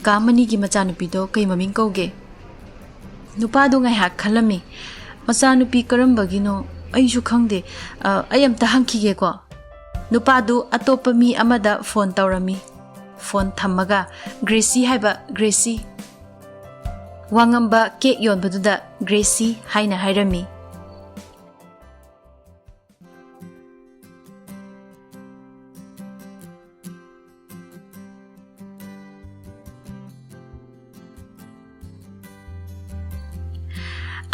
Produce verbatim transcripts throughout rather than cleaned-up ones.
ꯀꯥ ꯃꯅꯤꯒꯤ ꯃꯆꯥꯅꯨꯄꯤꯗꯣ ꯀꯩ ꯃꯃꯤꯡ ꯀꯧꯒꯦ? ꯅꯨꯄꯥꯗꯣ ꯉꯥꯏꯍꯥꯛ ꯈꯜꯂꯝꯃꯤ꯫ "ꯃꯆꯥꯅꯨꯄꯤ ꯀꯔꯝꯕꯒꯤꯅꯣ? ꯑꯩꯁꯨ ꯈꯪꯗꯦ꯫ ꯑ, ꯑꯩ ꯑꯝꯇ ꯍꯪꯈꯤꯒꯦꯀꯣ꯫" ꯅꯨꯄꯥꯗꯨ ꯑꯇꯣꯞꯄ ꯃꯤ ꯑꯃꯗ ꯐꯣꯟ ꯇꯧꯔꯝꯃꯤ꯫ ꯐꯣꯟ ꯊꯝꯃꯒ, "ꯒ꯭ꯔꯦꯁꯤ ꯍꯥꯏꯕ, ꯒ꯭ꯔꯦꯁꯤ꯫" ꯋꯥꯉꯝꯕ ꯀꯦꯛ ꯌꯣꯟꯕꯗꯨꯗ ꯒ꯭ꯔꯦꯁꯤ ꯍꯥꯏꯅ ꯍꯥꯏꯔꯝꯃꯤ꯫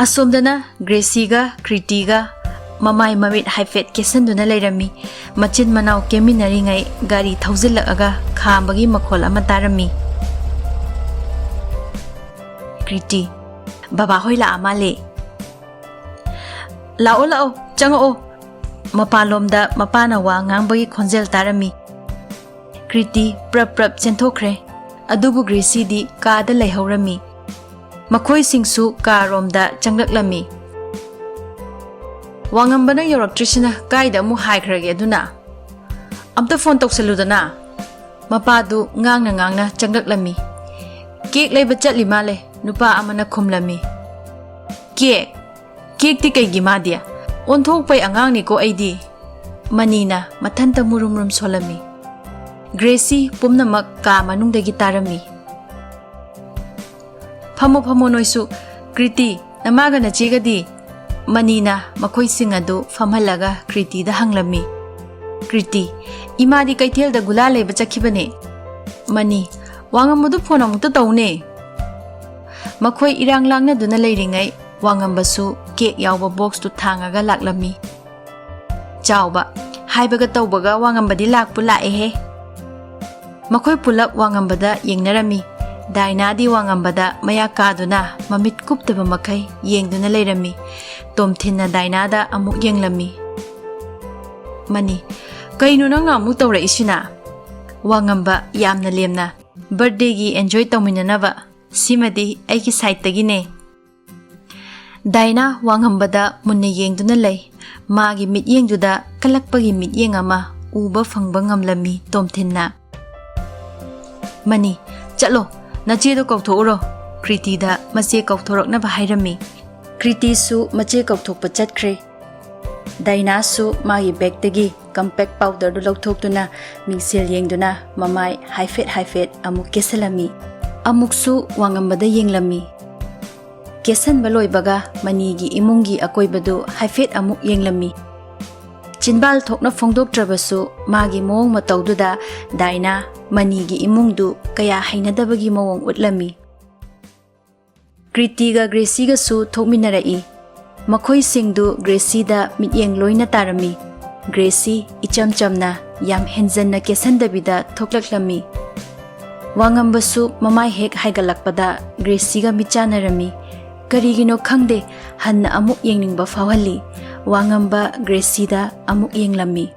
ꯑꯁꯣꯝꯗꯅ ꯒ꯭ꯔꯦꯁꯤꯒ ꯀ꯭ꯔꯤꯇꯤꯒ ꯃꯃꯥꯏ ꯃꯃꯤꯠ ꯍꯥꯏꯐꯦꯠ ꯀꯦꯁꯟꯗꯨꯅ ꯂꯩꯔꯝꯃꯤ꯫ ꯃꯆꯤꯟ ꯃꯅꯥꯎ ꯀꯦꯃꯤꯟꯅꯔꯤꯉꯩ ꯒꯥꯔꯤ ꯊꯧꯖꯤꯜꯂꯛꯑꯒ ꯈꯥꯝꯕꯒꯤ ꯃꯈꯣꯜ ꯑꯃ ꯇꯥꯔꯝꯃꯤ꯫ ꯀ꯭ꯔꯤꯇꯤ, "ꯕꯕꯥ ꯍꯣꯏ ꯂꯥꯛꯑ ꯃꯥꯜꯂꯦ꯫ ꯂꯥꯛꯑꯣ, ꯂꯥꯛꯑꯣ, ꯆꯪꯉꯛꯑꯣ꯫" ꯃꯄꯥꯟꯂꯣꯝꯗ ꯃꯄꯥꯅ ꯋꯥ ꯉꯥꯡꯕꯒꯤ ꯈꯣꯟꯖꯦꯜ ꯇꯥꯔꯝꯃꯤ꯫ ꯀ꯭ꯔꯤꯇꯤ ꯄ꯭ꯔꯞ ꯄ꯭ꯔꯞ ꯆꯦꯟꯊꯣꯛꯈ꯭ꯔꯦ꯫ ꯑꯗꯨꯕꯨ ꯒ꯭ꯔꯦꯁꯤꯗꯤ ꯀꯥꯗ ꯂꯩꯍꯧꯔꯝꯃꯤ꯫ ꯃꯈꯣꯏꯁꯤꯡꯁꯨ ꯀꯥꯔꯣꯝꯗ ꯆꯪꯂꯛꯂꯝꯃꯤ꯫ "ꯋꯥꯉꯝꯕꯅ ꯌꯧꯔꯛꯇ꯭ꯔꯤꯁꯤꯅ ꯀꯥꯏꯗ ꯑꯃꯨꯛ ꯍꯥꯏꯈ꯭ꯔꯒꯦ ꯑꯗꯨꯅ? ꯑꯝꯇ ꯐꯣꯟ ꯇꯧꯁꯜꯂꯨꯗꯅ꯫" ꯃꯄꯥꯗꯨ ꯉꯥꯡꯅ ꯉꯥꯡꯅ ꯆꯪꯂꯛꯂꯝꯃꯤ꯫ "ꯀꯦꯛ ꯂꯩꯕ ꯆꯠꯂꯤ ꯃꯥꯜꯂꯦ," ꯅꯨꯄꯥ ꯑꯃꯅ ꯈꯨꯝꯂꯝꯃꯤ꯫ "ꯀꯦꯛ? ꯀꯦꯛꯇꯤ ꯀꯩꯒꯤ ꯃꯥꯗꯤ? ꯑꯣꯟꯊꯣꯛꯄꯩ ꯑꯉꯥꯡꯅꯤꯀꯣ ꯑꯩꯗꯤ꯫" ꯃꯅꯤꯅ ꯃꯊꯟꯇ ꯃꯨꯔꯨꯝ ꯃꯨꯔꯨꯝ ꯁꯣꯜꯂꯝꯃꯤ꯫ ꯒ꯭ꯔꯦꯁꯤ ꯄꯨꯝꯅꯃꯛ ꯀꯥ ꯃꯅꯨꯡꯗꯒꯤ ꯇꯥꯔꯝꯃꯤ꯫ "ꯐꯝꯃꯣ, ꯐꯝꯃꯣ ꯅꯣꯏꯁꯨ꯫ ꯀ꯭ꯔꯤꯇꯤ, ꯅꯃꯥꯒ ꯅꯆꯦꯒꯗꯤ?" ꯃꯅꯤꯅ ꯃꯈꯣꯏꯁꯤꯡ ꯑꯗꯨ ꯐꯝꯍꯜꯂꯒ ꯀ꯭ꯔꯤꯇꯤꯗ ꯍꯪꯂꯝꯃꯤ꯫ ꯀ꯭ꯔꯤꯇꯤ, "ꯏꯃꯥꯗꯤ ꯀꯩꯊꯦꯜꯗ ꯒꯨꯂꯥ ꯂꯩꯕ ꯆꯠꯈꯤꯕꯅꯦ꯫" ꯃꯅꯤ, "ꯋꯥꯉꯝꯕꯗꯨ ꯐꯣꯟ ꯑꯃꯨꯛꯇ ꯇꯧꯅꯦ꯫" ꯃꯈꯣꯏ ꯏꯔꯥꯡ ꯂꯥꯡꯅꯗꯨꯅ ꯂꯩꯔꯤꯉꯩ ꯋꯥꯉꯝꯕꯁꯨ ꯀꯦꯛ ꯌꯥꯎꯕ ꯕꯣꯛꯁꯇꯨ ꯊꯥꯡꯉꯒ ꯂꯥꯛꯂꯝꯃꯤ꯫ ꯆꯥꯎꯕ, ꯍꯥꯏꯕꯒ ꯇꯧꯕꯒ ꯋꯥꯉꯝꯕꯗꯤ ꯂꯥꯛꯄꯨ ꯂꯥꯛꯑꯦꯍꯦ꯫ ꯃꯈꯣꯏ ꯄꯨꯂꯞ ꯋꯥꯉꯝꯕꯗ ꯌꯦꯡꯅꯔꯝꯃꯤ꯫ ꯗꯥꯏꯅꯥꯗꯤ ꯋꯥꯉꯝꯕꯗ ꯃꯌꯥ ꯀꯥꯗꯨꯅ ꯃꯃꯤꯠ ꯀꯨꯞꯇꯕ ꯃꯈꯩ ꯌꯦꯡꯗꯨꯅ ꯂꯩꯔꯝꯃꯤ꯫ ꯇꯣꯝꯊꯤꯟꯅ ꯗꯥꯏꯅꯥꯗ ꯑꯃꯨꯛ ꯌꯦꯡꯂꯝꯃꯤ꯫ ꯃꯅꯤ, "ꯀꯩꯅꯣ ꯅꯪꯅ ꯑꯃꯨꯛ ꯇꯧꯔꯛꯏꯁꯤꯅ?" ꯋꯥꯉꯝꯕ ꯌꯥꯝꯅ ꯂꯦꯝꯅ, "ꯕꯔꯊꯗꯦꯒꯤ ꯑꯦꯟꯖꯣꯏ ꯇꯧꯃꯤꯟꯅꯅꯕ꯫ ꯁꯤꯃꯗꯤ ꯑꯩꯒꯤ ꯁꯥꯏꯠꯇꯒꯤꯅꯦ꯫" ꯗꯥꯏꯅꯥ ꯋꯥꯉꯝꯕꯗ ꯃꯨꯟꯅ ꯌꯦꯡꯗꯨꯅ ꯂꯩ꯫ ꯃꯥꯒꯤ ꯃꯤꯠꯌꯦꯡꯗꯨꯗ ꯀꯜꯂꯛꯄꯒꯤ ꯃꯤꯠꯌꯦꯡ ꯑꯃ ꯎꯕ ꯐꯪꯕ ꯉꯝꯂꯝꯃꯤ ꯇꯣꯝꯊꯤꯟꯅ꯫ "ꯃꯅꯤ, ꯆꯠꯂꯣ, "ꯅꯆꯦꯗꯣ ꯀꯧꯊꯣꯛꯎꯔꯣ", ꯀ꯭ꯔꯤꯇꯤꯗ ꯃꯆꯦ ꯀꯧꯊꯣꯔꯛꯅꯕ ꯍꯥꯏꯔꯝꯃꯤ꯫ ꯀ꯭ꯔꯤꯇꯤꯁꯨ ꯃꯆꯦ ꯀꯧꯊꯣꯛꯄ ꯆꯠꯈ꯭ꯔꯦ꯫ ꯗꯥꯏꯅꯥꯁꯨ ꯃꯥꯒꯤ ꯕꯦꯒꯇꯒꯤ ꯀꯝꯄꯦꯛ ꯄꯥꯎꯗꯔꯗꯨ ꯂꯧꯊꯣꯛꯇꯨꯅ ꯃꯤꯡꯁꯦꯜ ꯌꯦꯡꯗꯨꯅ ꯃꯃꯥꯏ ꯍꯥꯏꯐꯦꯠ ꯍꯥꯏꯐꯦꯠ ꯑꯃꯨꯛ ꯀꯦꯁꯜꯂꯝꯃꯤ꯫ ꯑꯃꯨꯛꯁꯨ ꯋꯥꯡꯉꯝꯕꯗ ꯌꯦꯡꯂꯝꯃꯤ꯫ ꯀꯦꯁꯟꯕ ꯂꯣꯏꯕꯒ ꯃꯅꯤꯒꯤ ꯏꯃꯨꯡꯒꯤ ꯑꯀꯣꯏꯕꯗꯨ ꯍꯥꯏꯐꯦꯠ ꯑꯃꯨꯛ ꯌꯦꯡꯂꯝꯃꯤ꯫ ꯆꯤꯟꯕꯥꯜ ꯊꯣꯛꯅ ꯐꯣꯡꯗꯣꯛꯇ꯭ꯔꯕꯁꯨ ꯃꯥꯒꯤ ꯃꯑꯣꯡ ꯃꯇꯧꯗꯨꯗ ꯗꯥꯏꯅꯥ ꯃꯅꯤꯒꯤ ꯏꯃꯨꯡꯗꯨ ꯀꯌꯥ ꯍꯩꯅꯗꯕꯒꯤ ꯃꯑꯣꯡ ꯎꯠꯂꯝꯃꯤ꯫ ꯀ꯭ꯔꯤꯇꯤꯒ ꯒ꯭ꯔꯦꯁꯤꯒꯁꯨ ꯊꯣꯛꯃꯤꯟꯅꯔꯛꯏ꯫ ꯃꯈꯣꯏꯁꯤꯡꯗꯨ ꯒ꯭ꯔꯦꯁꯤꯗ ꯃꯤꯠꯌꯦꯡ ꯂꯣꯏꯅ ꯇꯥꯔꯝꯃꯤ꯫ ꯒ꯭ꯔꯦꯁꯤ ꯏꯆꯝ ꯆꯝꯅ, ꯌꯥꯝ ꯍꯦꯟꯖꯟꯅ ꯀꯦꯁꯟꯗꯕꯤꯗ ꯊꯣꯛꯂꯛꯂꯝꯃꯤ꯫ ꯋꯥꯉꯝꯕꯁꯨ ꯃꯃꯥꯏ ꯍꯦꯛ ꯍꯥꯏꯒꯠꯂꯛꯄꯗ ꯒ꯭ꯔꯦꯁꯤꯒ ꯃꯤꯠ ꯆꯥꯟꯅꯔꯝꯃꯤ꯫ ꯀꯔꯤꯒꯤꯅꯣ ꯈꯪꯗꯦ, ꯍꯟꯅ ꯑꯃꯨꯛ ꯌꯦꯡꯅꯤꯡꯕ ꯐꯥꯎꯍꯜꯂꯤ꯫ ꯋꯥꯉꯝꯕ ꯒ꯭ꯔꯦꯁꯤꯗ ꯑꯃꯨꯛ ꯌꯦꯡꯂꯝꯃꯤ꯫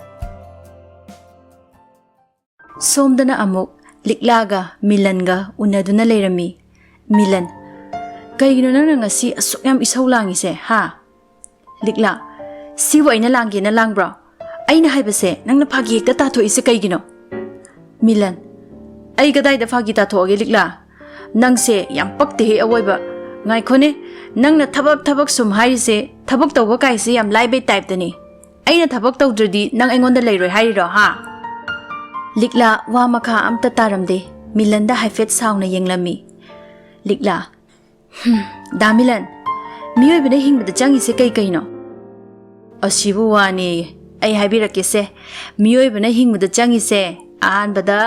ꯁꯣꯝꯗꯅ ꯑꯃꯨꯛ ꯂꯤꯛꯂꯥꯒ ꯃꯤꯂꯟꯒ ꯎꯅꯗꯨꯅ ꯂꯩꯔꯝꯃꯤ꯫ ꯃꯤꯂꯟ, "ꯀꯩꯒꯤꯅꯣ ꯅꯪꯅ ꯉꯁꯤ ꯑꯁꯨꯛ ꯌꯥꯝ ꯏꯁꯧ ꯂꯥꯡꯉꯤꯁꯦ, ꯍꯥ?" ꯂꯤꯛꯂꯥ, "ꯁꯤꯕꯨ ꯑꯩꯅ ꯂꯥꯡꯒꯦꯅ ꯂꯥꯡꯕ꯭ꯔꯣ? ꯑꯩꯅ ꯍꯥꯏꯕꯁꯦ ꯅꯪꯅ ꯐꯥꯒꯤ ꯍꯦꯛꯇ ꯇꯥꯊꯣꯛꯏꯁꯦ ꯀꯩꯒꯤꯅꯣ?" ꯃꯤꯂꯟ, "ꯑꯩ ꯀꯗꯥꯏꯗ ꯐꯥꯒꯤ ꯇꯥꯊꯣꯛꯑꯒꯦ ꯂꯤꯛꯂꯥ? ꯅꯪꯁꯦ ꯌꯥꯝ ꯄꯛꯇꯦꯍꯦ ꯑꯑꯣꯏꯕ꯫ ꯉꯥꯏꯈꯣꯅꯦ, ꯅꯪꯅ ꯊꯕꯛ ꯊꯕꯛ ꯁꯨꯝ ꯍꯥꯏꯔꯤꯁꯦ, ꯊꯕꯛ ꯇꯧꯕ ꯀꯥꯏꯁꯦ ꯌꯥꯝ ꯂꯥꯏꯕꯩ ꯇꯥꯏꯞꯇꯅꯤ꯫ ꯑꯩꯅ ꯊꯕꯛ ꯇꯧꯗ꯭ꯔꯗꯤ ꯅꯪ ꯑꯩꯉꯣꯟꯗ ꯂꯩꯔꯣꯏ ꯍꯥꯏꯔꯤꯔꯣ, ꯍꯥ?" ꯂꯤꯛꯂꯥ ꯋꯥ ꯃꯈꯥ ꯑꯝꯇ ꯇꯥꯔꯝꯗꯦ꯫ ꯃꯤꯂꯟꯗ ꯍꯥꯏꯐꯦꯠ ꯁꯥꯎꯅ ꯌꯦꯡꯂꯝꯃꯤ꯫ ꯂꯤꯛꯂꯥ, "ꯍꯝ, ꯗꯥ ꯃꯤꯂꯟ, ꯃꯤꯑꯣꯏꯕꯅ ꯍꯤꯡꯕꯗ ꯆꯪꯉꯤꯁꯦ ꯀꯩ ꯀꯩꯅꯣ?" "ꯑꯁꯤꯕꯨ ꯋꯥꯅꯦꯌꯦ꯫ ꯑꯩ ꯍꯥꯏꯕꯤꯔꯛꯀꯦꯁꯦ, ꯃꯤꯑꯣꯏꯕꯅ ꯍꯤꯡꯕꯗ ꯆꯪꯉꯤꯁꯦ ꯑꯍꯥꯟꯕꯗ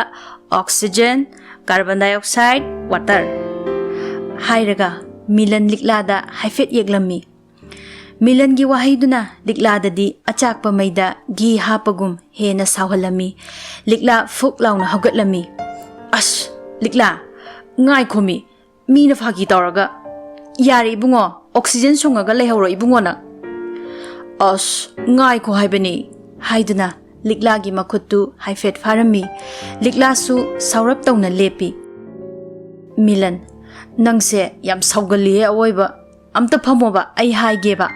oxygen, carbon dioxide, water" ꯍꯥꯏꯔꯒ ꯃꯤꯂꯟ ꯂꯤꯛꯂꯥꯗ ꯍꯥꯏꯐꯦꯠ ꯌꯦꯛꯂꯝꯃꯤ꯫ ꯃꯤꯂꯟꯒꯤ ꯋꯥꯍꯩꯗꯨꯅ ꯂꯤꯛꯂꯥꯗꯗꯤ ꯑꯆꯥꯛꯄ ꯃꯩꯗ ꯘꯤ ꯍꯥꯞꯄꯒꯨꯝ ꯍꯦꯟꯅ ꯁꯥꯎꯍꯜꯂꯝꯃꯤ꯫ ꯂꯤꯛꯂꯥ ꯐꯨꯛ ꯂꯥꯎꯅ ꯍꯧꯒꯠꯂꯝꯃꯤ꯫ "ꯑꯁ, ꯂꯤꯛꯂꯥ, ꯉꯥꯏꯈꯣꯃꯤ, ꯃꯤꯅ ꯐꯥꯒꯤ ꯇꯧꯔꯒ꯫ ꯌꯥꯔꯦ ꯏꯕꯨꯡꯉꯣ, oxygen ꯁꯨꯡꯉꯒ ꯂꯩꯍꯧꯔꯣ ꯏꯕꯨꯡꯉꯣ ꯅꯪ꯫ ꯑꯁ, ꯉꯥꯏꯈꯣ ꯍꯥꯏꯕꯅꯤ" ꯍꯥꯏꯗꯨꯅ ꯂꯤꯛꯂꯥꯒꯤ ꯃꯈꯨꯠꯇꯨ ꯍꯥꯏꯐꯦꯠ ꯐꯥꯔꯝꯃꯤ꯫ ꯂꯤꯛꯂꯥꯁꯨ ꯁꯥꯎꯔꯞ ꯇꯧꯅ ꯂꯦꯞꯄꯤ꯫ ꯃꯤꯂꯟ, "ꯅꯪꯁꯦ ꯌꯥꯝ ꯁꯥꯎꯒꯜꯂꯤꯍꯦ ꯑꯑꯣꯏꯕ꯫ ꯑꯝꯇ ꯐꯝꯃꯣꯕ, ꯑꯩ ꯍꯥꯏꯒꯦꯕ꯫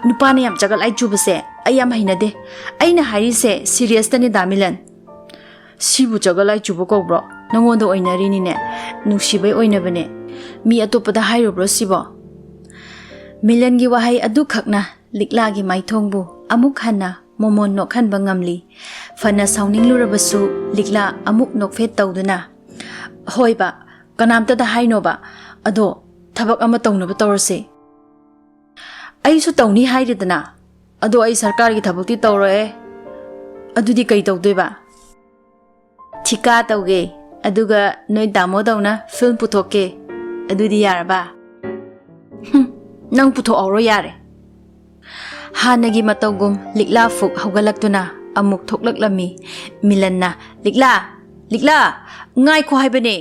ꯅꯨꯄꯥꯅ ꯌꯥꯝ ꯆꯒꯠ ꯂꯥꯏ ꯆꯨꯕꯁꯦ ꯑꯩ ꯌꯥꯝ ꯍꯩꯅꯗꯦ꯫ ꯑꯩꯅ ꯍꯥꯏꯔꯤꯁꯦ seriousꯇꯅꯤ ꯗꯥ ꯃꯤꯂꯟ꯫" "ꯁꯤꯕꯨ ꯆꯒꯠ ꯂꯥꯏ ꯆꯨꯕ ꯀꯧꯕ꯭ꯔꯣ? ꯅꯉꯣꯟꯗ ꯑꯣꯏꯅꯔꯤꯅꯤꯅꯦ꯫ ꯅꯨꯡꯁꯤꯕꯩ ꯑꯣꯏꯅꯕꯅꯦ꯫ ꯃꯤ ꯑꯇꯣꯞꯄꯗ ꯍꯥꯏꯔꯨꯕ꯭ꯔꯣ ꯁꯤꯕꯣ?" ꯃꯤꯂꯟꯒꯤ ꯋꯥꯍꯩ ꯑꯗꯨꯈꯛꯅ ꯂꯤꯛꯂꯥꯒꯤ ꯃꯥꯏꯊꯣꯡꯕꯨ ꯑꯃꯨꯛ ꯍꯟꯅ ꯃꯣꯃꯣꯟ ꯅꯣꯛꯍꯟꯕ ꯉꯝꯂꯤ꯫ ꯐꯅ ꯁꯥꯎꯅꯤꯡꯂꯨꯔꯕꯁꯨ ꯂꯤꯛꯂꯥ ꯑꯃꯨꯛ ꯅꯣꯛꯐꯦꯠ ꯇꯧꯗꯨꯅ, "ꯍꯣꯏꯕ, ꯀꯅꯥꯝꯇꯗ ꯍꯥꯏꯅꯣꯕ꯫ ꯑꯗꯣ ꯊꯕꯛ ꯑꯃ ꯇꯧꯅꯕ ꯇꯧꯔꯁꯦ꯫" "ꯑꯩꯁꯨ ꯇꯧꯅꯤ ꯍꯥꯏꯔꯤꯗꯅ꯫ ꯑꯗꯣ ꯑꯩ ꯁꯔꯀꯥꯔꯒꯤ ꯊꯕꯛꯇꯤ ꯇꯧꯔꯣꯏ꯫" "ꯑꯗꯨꯗꯤ ꯀꯩ ꯇꯧꯗꯣꯏꯕ?" "ꯊꯤꯀꯥ ꯇꯧꯒꯦ, ꯑꯗꯨꯒ ꯅꯣꯏ ꯇꯥꯃꯣꯗꯧꯅ ꯐꯤꯜꯝ ꯄꯨꯊꯣꯛꯀꯦ꯫ ꯑꯗꯨꯗꯤ ꯌꯥꯔꯕ?" "ꯍꯨꯝ, ꯅꯪ ꯄꯨꯊꯣꯛꯍꯧꯔꯣ ꯌꯥꯔꯦ꯫" ꯍꯥꯟꯅꯒꯤ ꯃꯇꯧꯒꯨꯝ ꯂꯤꯛꯂꯥ ꯐꯨꯛ ꯍꯧꯒꯠꯂꯛꯇꯨꯅ ꯑꯃꯨꯛ ꯊꯣꯛꯂꯛꯂꯝꯃꯤ꯫ ꯃꯤꯂꯟꯅ, "ꯂꯤꯛꯂꯥ, ꯂꯤꯛꯂꯥ, ꯉꯥꯏꯈꯣ ꯍꯥꯏꯕꯅꯦ!"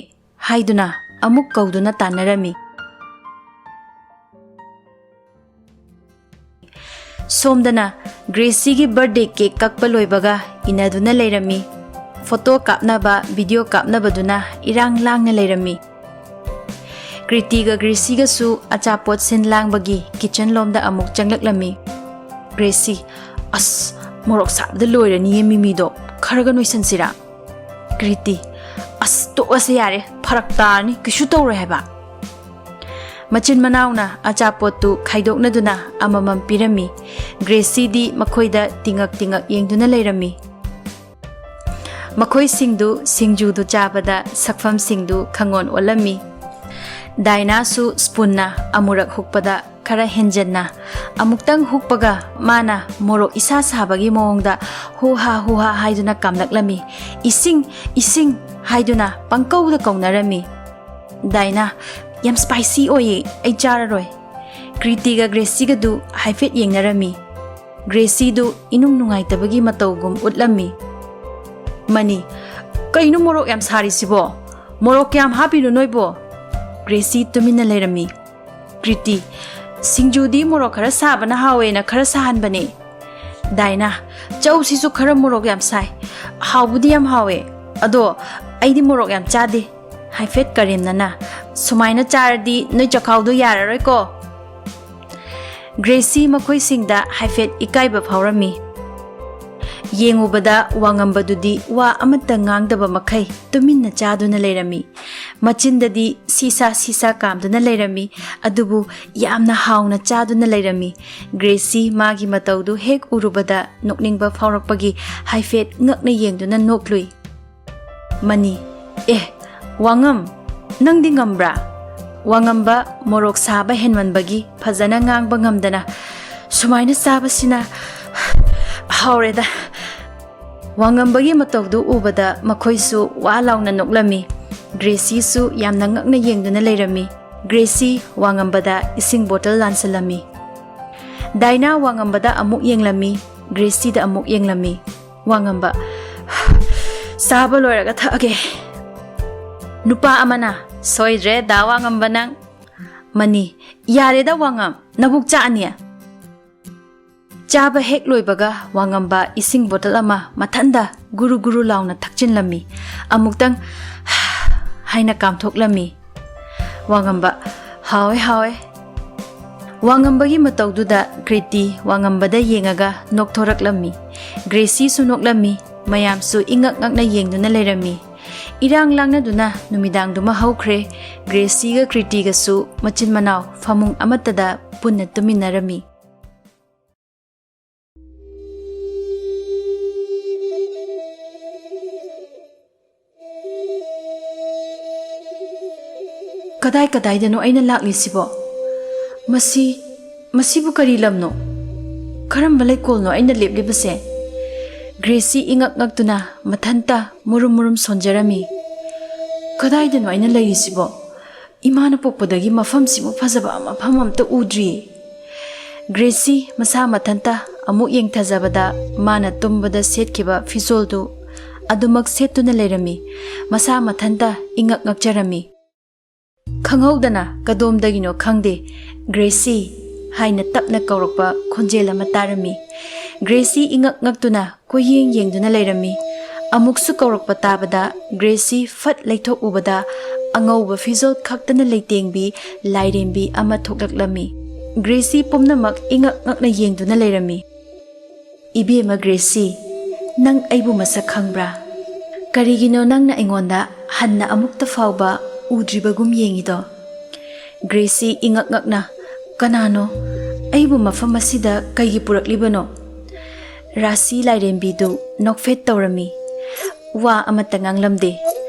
ꯍꯥꯏꯗꯨꯅ ꯑꯃꯨꯛ ꯀꯧꯗꯨꯅ ꯇꯥꯟꯅꯔꯝꯃꯤ꯫ ꯁꯣꯝꯗꯅ ꯒ꯭ꯔꯦꯁꯤꯒꯤ ꯕꯔꯊꯗꯦ ꯀꯦꯛ ꯀꯛꯄ ꯂꯣꯏꯕꯒ ꯏꯟꯅꯗꯨꯅ ꯂꯩꯔꯝꯃꯤ꯫ ꯐꯣꯇꯣ ꯀꯥꯞꯅꯕ, ꯚꯤꯗꯤꯑꯣ ꯀꯥꯞꯅꯕꯗꯨꯅ ꯏꯔꯥꯡ ꯂꯥꯡꯅ ꯂꯩꯔꯝꯃꯤ꯫ ꯀ꯭ꯔꯤꯇꯤꯒ ꯒ꯭ꯔꯦꯁꯤꯒꯁꯨ ꯑꯆꯥꯄꯣꯠ ꯁꯤꯟ ꯂꯥꯡꯕꯒꯤ ꯀꯤꯆꯟ ꯂꯣꯝꯗ ꯑꯃꯨꯛ ꯆꯪꯂꯛꯂꯝꯃꯤ꯫ ꯒ꯭ꯔꯦꯁꯤ, "ꯑꯁ, ꯃꯣꯔꯣꯛ ꯁꯥꯕꯗ ꯂꯣꯏꯔꯅꯤꯌꯦ ꯃꯤꯃꯤꯗꯣ, ꯈꯔꯒ ꯅꯣꯏꯁꯟꯁꯤꯔꯥ?" ꯀ꯭ꯔꯤꯇꯤ, "ꯑꯁ, ꯇꯣꯛꯑꯁꯦ ꯌꯥꯔꯦ, ꯐꯔꯛ ꯇꯥꯔꯅꯤ, ꯀꯩꯁꯨ ꯇꯧꯔꯣꯏ ꯍꯥꯏꯕ꯫" ꯃꯆꯤꯟ ꯃꯅꯥꯎꯅ ꯑꯆꯥꯄꯣꯠꯇꯨ ꯈꯥꯏꯗꯣꯛꯅꯗꯨꯅ ꯑꯃꯃꯝ ꯄꯤꯔꯝꯃꯤ꯫ ꯒ꯭ꯔꯦꯁꯤꯗꯤ ꯃꯈꯣꯏꯗ ꯇꯤꯉꯛ ꯇꯤꯉꯛ ꯌꯦꯡꯗꯨꯅ ꯂꯩꯔꯝꯃꯤ꯫ ꯃꯈꯣꯏꯁꯤꯡꯗꯨ ꯁꯤꯡꯖꯨꯗꯨ ꯆꯥꯕꯗ ꯁꯛꯐꯝꯁꯤꯡꯗꯨ ꯈꯪꯑꯣꯟ ꯑꯣꯜꯂꯝꯃꯤ꯫ ꯗꯥꯏꯅꯥꯁꯨ ꯁ꯭ꯄꯨꯟꯅ ꯑꯃꯨꯔꯛ ꯍꯨꯛꯄꯗ ꯈꯔ ꯍꯦꯟꯖꯟꯅ ꯑꯃꯨꯛꯇꯪ ꯍꯨꯛꯄꯒ ꯃꯥꯅ ꯃꯣꯔꯣꯛ ꯏꯁꯥ ꯁꯥꯕꯒꯤ ꯃꯑꯣꯡꯗ ꯍꯨ ꯍꯥ ꯍꯨ ꯍꯥ ꯍꯥꯏꯗꯨꯅ ꯀꯥꯝꯂꯛꯂꯝꯃꯤ꯫ "ꯏꯁꯤꯡ, ꯏꯁꯤꯡ!" ꯍꯥꯏꯗꯨꯅ ꯄꯪꯀꯧꯗ ꯀꯧꯅꯔꯝꯃꯤ꯫ ꯗꯥꯏꯅꯥ, "ꯌꯥꯝ ꯁ꯭ꯄꯥꯏꯁꯤ ꯑꯣꯏꯌꯦ, ꯑꯩ ꯆꯥꯔꯔꯣꯏ꯫" ꯀ꯭ꯔꯤꯇꯤꯒ ꯒ꯭ꯔꯦꯁꯤꯒꯗꯨ ꯍꯥꯏꯐꯦꯠ ꯌꯦꯡꯅꯔꯝꯃꯤ꯫ ꯒ꯭ꯔꯦꯁꯤꯗꯨ ꯏꯅꯨꯡ ꯅꯨꯡꯉꯥꯏꯇꯕꯒꯤ ꯃꯇꯧꯒꯨꯝ ꯎꯠꯂꯝꯃꯤ꯫ ꯃꯅꯤ, "ꯀꯩꯅꯣ ꯃꯣꯔꯣꯛ ꯌꯥꯝ ꯁꯥꯔꯤꯁꯤꯕꯣ? ꯃꯣꯔꯣꯛ ꯀꯌꯥꯝ ꯍꯥꯞꯄꯤꯅꯣ ꯅꯣꯏꯕꯣ?" ꯒ꯭ꯔꯦꯁꯤ ꯇꯨꯃꯤꯟꯅ ꯂꯩꯔꯝꯃꯤ꯫ ꯀ꯭ꯔꯤꯇꯤ, "ꯁꯤꯡꯖꯨꯗꯤ ꯃꯣꯔꯣꯛ ꯈꯔ ꯁꯥꯕꯅ ꯍꯥꯎꯋꯦꯅ ꯈꯔ ꯁꯥꯍꯟꯕꯅꯦ꯫" ꯗꯥꯏꯅꯥ, "ꯆꯧꯁꯤꯁꯨ ꯈꯔ ꯃꯣꯔꯣꯛ ꯌꯥꯝ ꯁꯥꯏ꯫ ꯍꯥꯎꯕꯨꯗꯤ ꯌꯥꯝ ꯍꯥꯎꯋꯦ, ꯑꯗꯣ ꯑꯩꯗꯤ ꯃꯣꯔꯣꯛ ꯌꯥꯝ ꯆꯥꯗꯦ꯫" ꯍꯥꯏꯐꯦꯠ ꯀꯔꯦꯝꯅꯅ, "ꯁꯨꯃꯥꯏꯅ ꯆꯥꯔꯗꯤ ꯅꯣꯏ ꯆꯈꯥꯎꯗꯣ ꯌꯥꯔꯔꯣꯏꯀꯣ꯫" ꯒ꯭ꯔꯦꯁꯤ ꯃꯈꯣꯏꯁꯤꯡꯗ ꯍꯥꯏꯐꯦꯠ ꯏꯀꯥꯏꯕ ꯐꯥꯎꯔꯝꯃꯤ꯫ ꯌꯦꯡꯉꯨꯕꯗ ꯋꯥꯉꯝꯕꯗꯨꯗꯤ ꯋꯥ ꯑꯃꯠꯇ ꯉꯥꯡꯗꯕ ꯃꯈꯩ ꯇꯨꯃꯤꯟꯅ ꯆꯥꯗꯨꯅ ꯂꯩꯔꯝꯃꯤ꯫ ꯃꯆꯤꯟꯗꯗꯤ ꯁꯤꯁꯥ ꯁꯤꯁꯥ ꯀꯥꯝꯗꯨꯅ ꯂꯩꯔꯝꯃꯤ, ꯑꯗꯨꯕꯨ ꯌꯥꯝꯅ ꯍꯥꯎꯅ ꯆꯥꯗꯨꯅ ꯂꯩꯔꯝꯃꯤ꯫ ꯒ꯭ꯔꯦꯁꯤ ꯃꯥꯒꯤ ꯃꯇꯧꯗꯨ ꯍꯦꯛ ꯎꯔꯨꯕꯗ ꯅꯣꯛꯅꯤꯡꯕ ꯐꯥꯎꯔꯛꯄꯒꯤ ꯍꯥꯏꯐꯦꯠ ꯉꯛꯅ ꯌꯦꯡꯗꯨꯅ ꯅꯣꯛꯂꯨꯏ꯫ ꯃꯅꯤ, "ꯑꯦ, ꯋꯥꯉꯝ, ꯅꯪꯗꯤ ꯉꯝꯕ꯭ꯔꯥ?" ꯋꯥꯉꯝꯕ ꯃꯣꯔꯣꯛ ꯁꯥꯕ ꯍꯦꯟꯃꯟꯕꯒꯤ ꯐꯖꯅ ꯉꯥꯡꯕ ꯉꯝꯗꯅ, "ꯁꯨꯃꯥꯏꯅ ꯆꯥꯕꯁꯤꯅ ꯍꯥꯎꯔꯦꯗ"꯫ ꯋꯥꯉꯝꯕꯒꯤ ꯃꯇꯧꯗꯨ ꯎꯕꯗ ꯃꯈꯣꯏꯁꯨ ꯋꯥ ꯂꯥꯎꯅ ꯅꯣꯛꯂꯝꯃꯤ꯫ ꯒ꯭ꯔꯦꯁꯤꯁꯨ ꯌꯥꯝꯅ ꯉꯛꯅ ꯌꯦꯡꯗꯨꯅ ꯂꯩꯔꯝꯃꯤ꯫ ꯒ꯭ꯔꯦꯁꯤ ꯋꯥꯉꯝꯕꯗ ꯏꯁꯤꯡ ꯕꯣꯇꯜ ꯂꯥꯟꯁꯤꯜꯂꯝꯃꯤ꯫ ꯗꯥꯏꯅꯥ ꯋꯥꯉꯝꯕꯗ ꯑꯃꯨꯛ ꯌꯦꯡꯂꯝꯃꯤ, ꯒ꯭ꯔꯦꯁꯤꯗ ꯑꯃꯨꯛ ꯌꯦꯡꯂꯝꯃꯤ꯫ ꯋꯥꯉꯝꯕ, "ꯆꯥꯕ ꯂꯣꯏꯔꯒ ꯊꯛꯑꯒꯦ"꯫ ꯅꯨꯄꯥ ꯑꯃꯅ, "ꯁꯣꯏꯗ꯭ꯔꯦ ꯗꯥ ꯋꯥꯉꯝꯕ ꯅꯪ"꯫ ꯃꯅꯤ, "ꯌꯥꯔꯦꯗ ꯋꯥꯉꯝ, ꯅꯕꯨꯛ ꯆꯥꯛꯑꯅꯤ"꯫ ꯆꯥꯕ ꯍꯦꯛ ꯂꯣꯏꯕꯒ ꯋꯥꯉꯝꯕ ꯏꯁꯤꯡ ꯕꯣꯇꯜ ꯑꯃ ꯃꯊꯟꯗ ꯒꯨꯔꯨ ꯒꯨꯔꯨ ꯂꯥꯎꯅ ꯊꯛꯆꯤꯟꯂꯝꯃꯤ꯫ ꯑꯃꯨꯛꯇꯪ ꯍꯥꯏꯅ ꯀꯥꯝꯊꯣꯛꯂꯝꯃꯤ꯫ ꯋꯥꯉꯝꯕ, "ꯍꯥꯎꯋꯦ, ꯍꯥꯎꯋꯦ"꯫ ꯋꯥꯉꯝꯕꯒꯤ ꯃꯇꯧꯗꯨꯗ ꯀ꯭ꯔꯤꯇꯤ ꯋꯥꯉꯝꯕꯗ ꯌꯦꯡꯉꯒ ꯅꯣꯛꯊꯣꯔꯛꯂꯝꯃꯤ꯫ ꯒ꯭ꯔꯦꯁꯤꯁꯨ ꯅꯣꯛꯂꯝꯃꯤ꯫ ꯃꯌꯥꯝꯁꯨ ꯏꯉꯛ ꯉꯛꯅ ꯌꯦꯡꯗꯨꯅ ꯂꯩꯔꯝꯃꯤ꯫ ꯏꯔꯥꯡ ꯂꯥꯡꯅꯗꯨꯅ ꯅꯨꯃꯤꯗꯥꯡꯗꯨꯃ ꯍꯧꯈ꯭ꯔꯦ꯫ ꯒ꯭ꯔꯦꯁꯤꯒ ꯀ꯭ꯔꯤꯇꯤꯒꯁꯨ ꯃꯆꯤꯟ ꯃꯅꯥꯎ ꯐꯃꯨꯡ ꯑꯃꯠꯇꯗ ꯄꯨꯟꯅ ꯇꯨꯝꯃꯤꯟꯅꯔꯝꯃꯤ꯫ ꯀꯗꯥꯏ ꯀꯗꯥꯏꯗꯅꯣ ꯑꯩꯅ ꯂꯥꯛꯂꯤꯁꯤꯕꯣ? ꯃꯁꯤ, ꯃꯁꯤꯕꯨ ꯀꯔꯤ ꯂꯝꯅꯣ? ꯀꯔꯝꯕ ꯂꯩꯀꯣꯜꯅꯣ ꯑꯩꯅ ꯂꯦꯞꯂꯤꯕꯁꯦ? ꯒ꯭ꯔꯦꯁꯤ ꯏꯉꯛ ꯉꯛꯇꯨꯅ ꯃꯊꯟꯇ ꯃꯨꯔꯨꯝ ꯃꯨꯔꯨꯝ ꯁꯣꯟꯖꯔꯝꯃꯤ꯫ "ꯀꯗꯥꯏꯗꯅꯣ ꯑꯩꯅ ꯂꯩꯔꯤꯁꯤꯕꯣ? ꯏꯃꯥꯅ ꯄꯣꯛꯄꯗꯒꯤ ꯃꯐꯝꯁꯤꯃꯨꯛ ꯐꯖꯕ ꯃꯐꯝ ꯑꯝꯇ ꯎꯗ꯭ꯔꯤ"꯫ ꯒ꯭ꯔꯦꯁꯤ ꯃꯁꯥ ꯃꯊꯟꯇ ꯑꯃꯨꯛ ꯌꯦꯡꯊꯖꯕꯗ ꯃꯥꯅ ꯇꯨꯝꯕꯗ ꯁꯦꯠꯈꯤꯕ ꯐꯤꯖꯣꯜꯗꯨ ꯑꯗꯨꯃꯛ ꯁꯦꯠꯇꯨꯅ ꯂꯩꯔꯝꯃꯤ꯫ ꯃꯁꯥ ꯃꯊꯟꯇ ꯏꯉꯛ ꯉꯛꯆꯔꯝꯃꯤ꯫ ꯈꯪꯍꯧꯗꯅ ꯀꯗꯣꯝꯗꯒꯤꯅꯣ ꯈꯪꯗꯦ, "ꯒ꯭ꯔꯦꯁꯤ" ꯍꯥꯏꯅ ꯇꯞꯅ ꯀꯧꯔꯛꯄ ꯈꯣꯟꯖꯦꯜ ꯑꯃ ꯇꯥꯔꯝꯃꯤ꯫ ꯒ꯭ꯔꯦꯁꯤ ꯏꯉꯛ ꯉꯛꯇꯨꯅ ꯀꯣꯏꯌꯦꯡ ꯌꯦꯡꯗꯨꯅ ꯂꯩꯔꯝꯃꯤ꯫ ꯑꯃꯨꯛꯁꯨ ꯀꯧꯔꯛꯄ ꯇꯥꯕꯗ ꯒ꯭ꯔꯦꯁꯤ ꯐꯠ ꯂꯩꯊꯣꯛꯎꯕꯗ ꯑꯉꯧꯕ ꯐꯤꯖꯣꯜ ꯈꯛꯇꯅ ꯂꯩꯇꯦꯡꯕꯤ ꯂꯥꯏꯔꯦꯝꯕꯤ ꯑꯃ ꯊꯣꯛꯂꯛꯂꯝꯃꯤ꯫ ꯒ꯭ꯔꯦꯁꯤ ꯄꯨꯝꯅꯃꯛ ꯏꯉꯛ ꯉꯛꯅ ꯌꯦꯡꯗꯨꯅ ꯂꯩꯔꯝꯃꯤ꯫ "ꯏꯕꯦꯝꯃ ꯒ꯭ꯔꯦꯁꯤ, "ꯅꯪ ꯑꯩꯕꯨ ꯃꯁꯛ ꯈꯪꯕ꯭ꯔꯥ? ꯀꯔꯤꯒꯤꯅꯣ ꯅꯪꯅ ꯑꯩꯉꯣꯟꯗ ꯍꯟꯅ ꯑꯃꯨꯛꯇ ꯐꯥꯎꯕ ꯎꯗ꯭ꯔꯤꯕꯒꯨꯝ ꯌꯦꯡꯉꯤꯗꯣ?" ꯒ꯭ꯔꯦꯁꯤ ꯏꯉꯛ ꯉꯛꯅ, "ꯀꯅꯥꯅꯣ? ꯑꯩꯕꯨ ꯃꯐꯝ ꯑꯁꯤꯗ ꯀꯩꯒꯤ ꯄꯨꯔꯛꯂꯤꯕꯅꯣ?" ꯔꯥꯁꯤ ꯂꯥꯏꯔꯦꯝꯕꯤꯗꯨ ꯅꯣꯛꯐꯦꯠ ꯇꯧꯔꯝꯃꯤ꯫ ꯋꯥ ꯑꯃꯠꯇ ꯉꯥꯡꯂꯝꯗꯦ꯫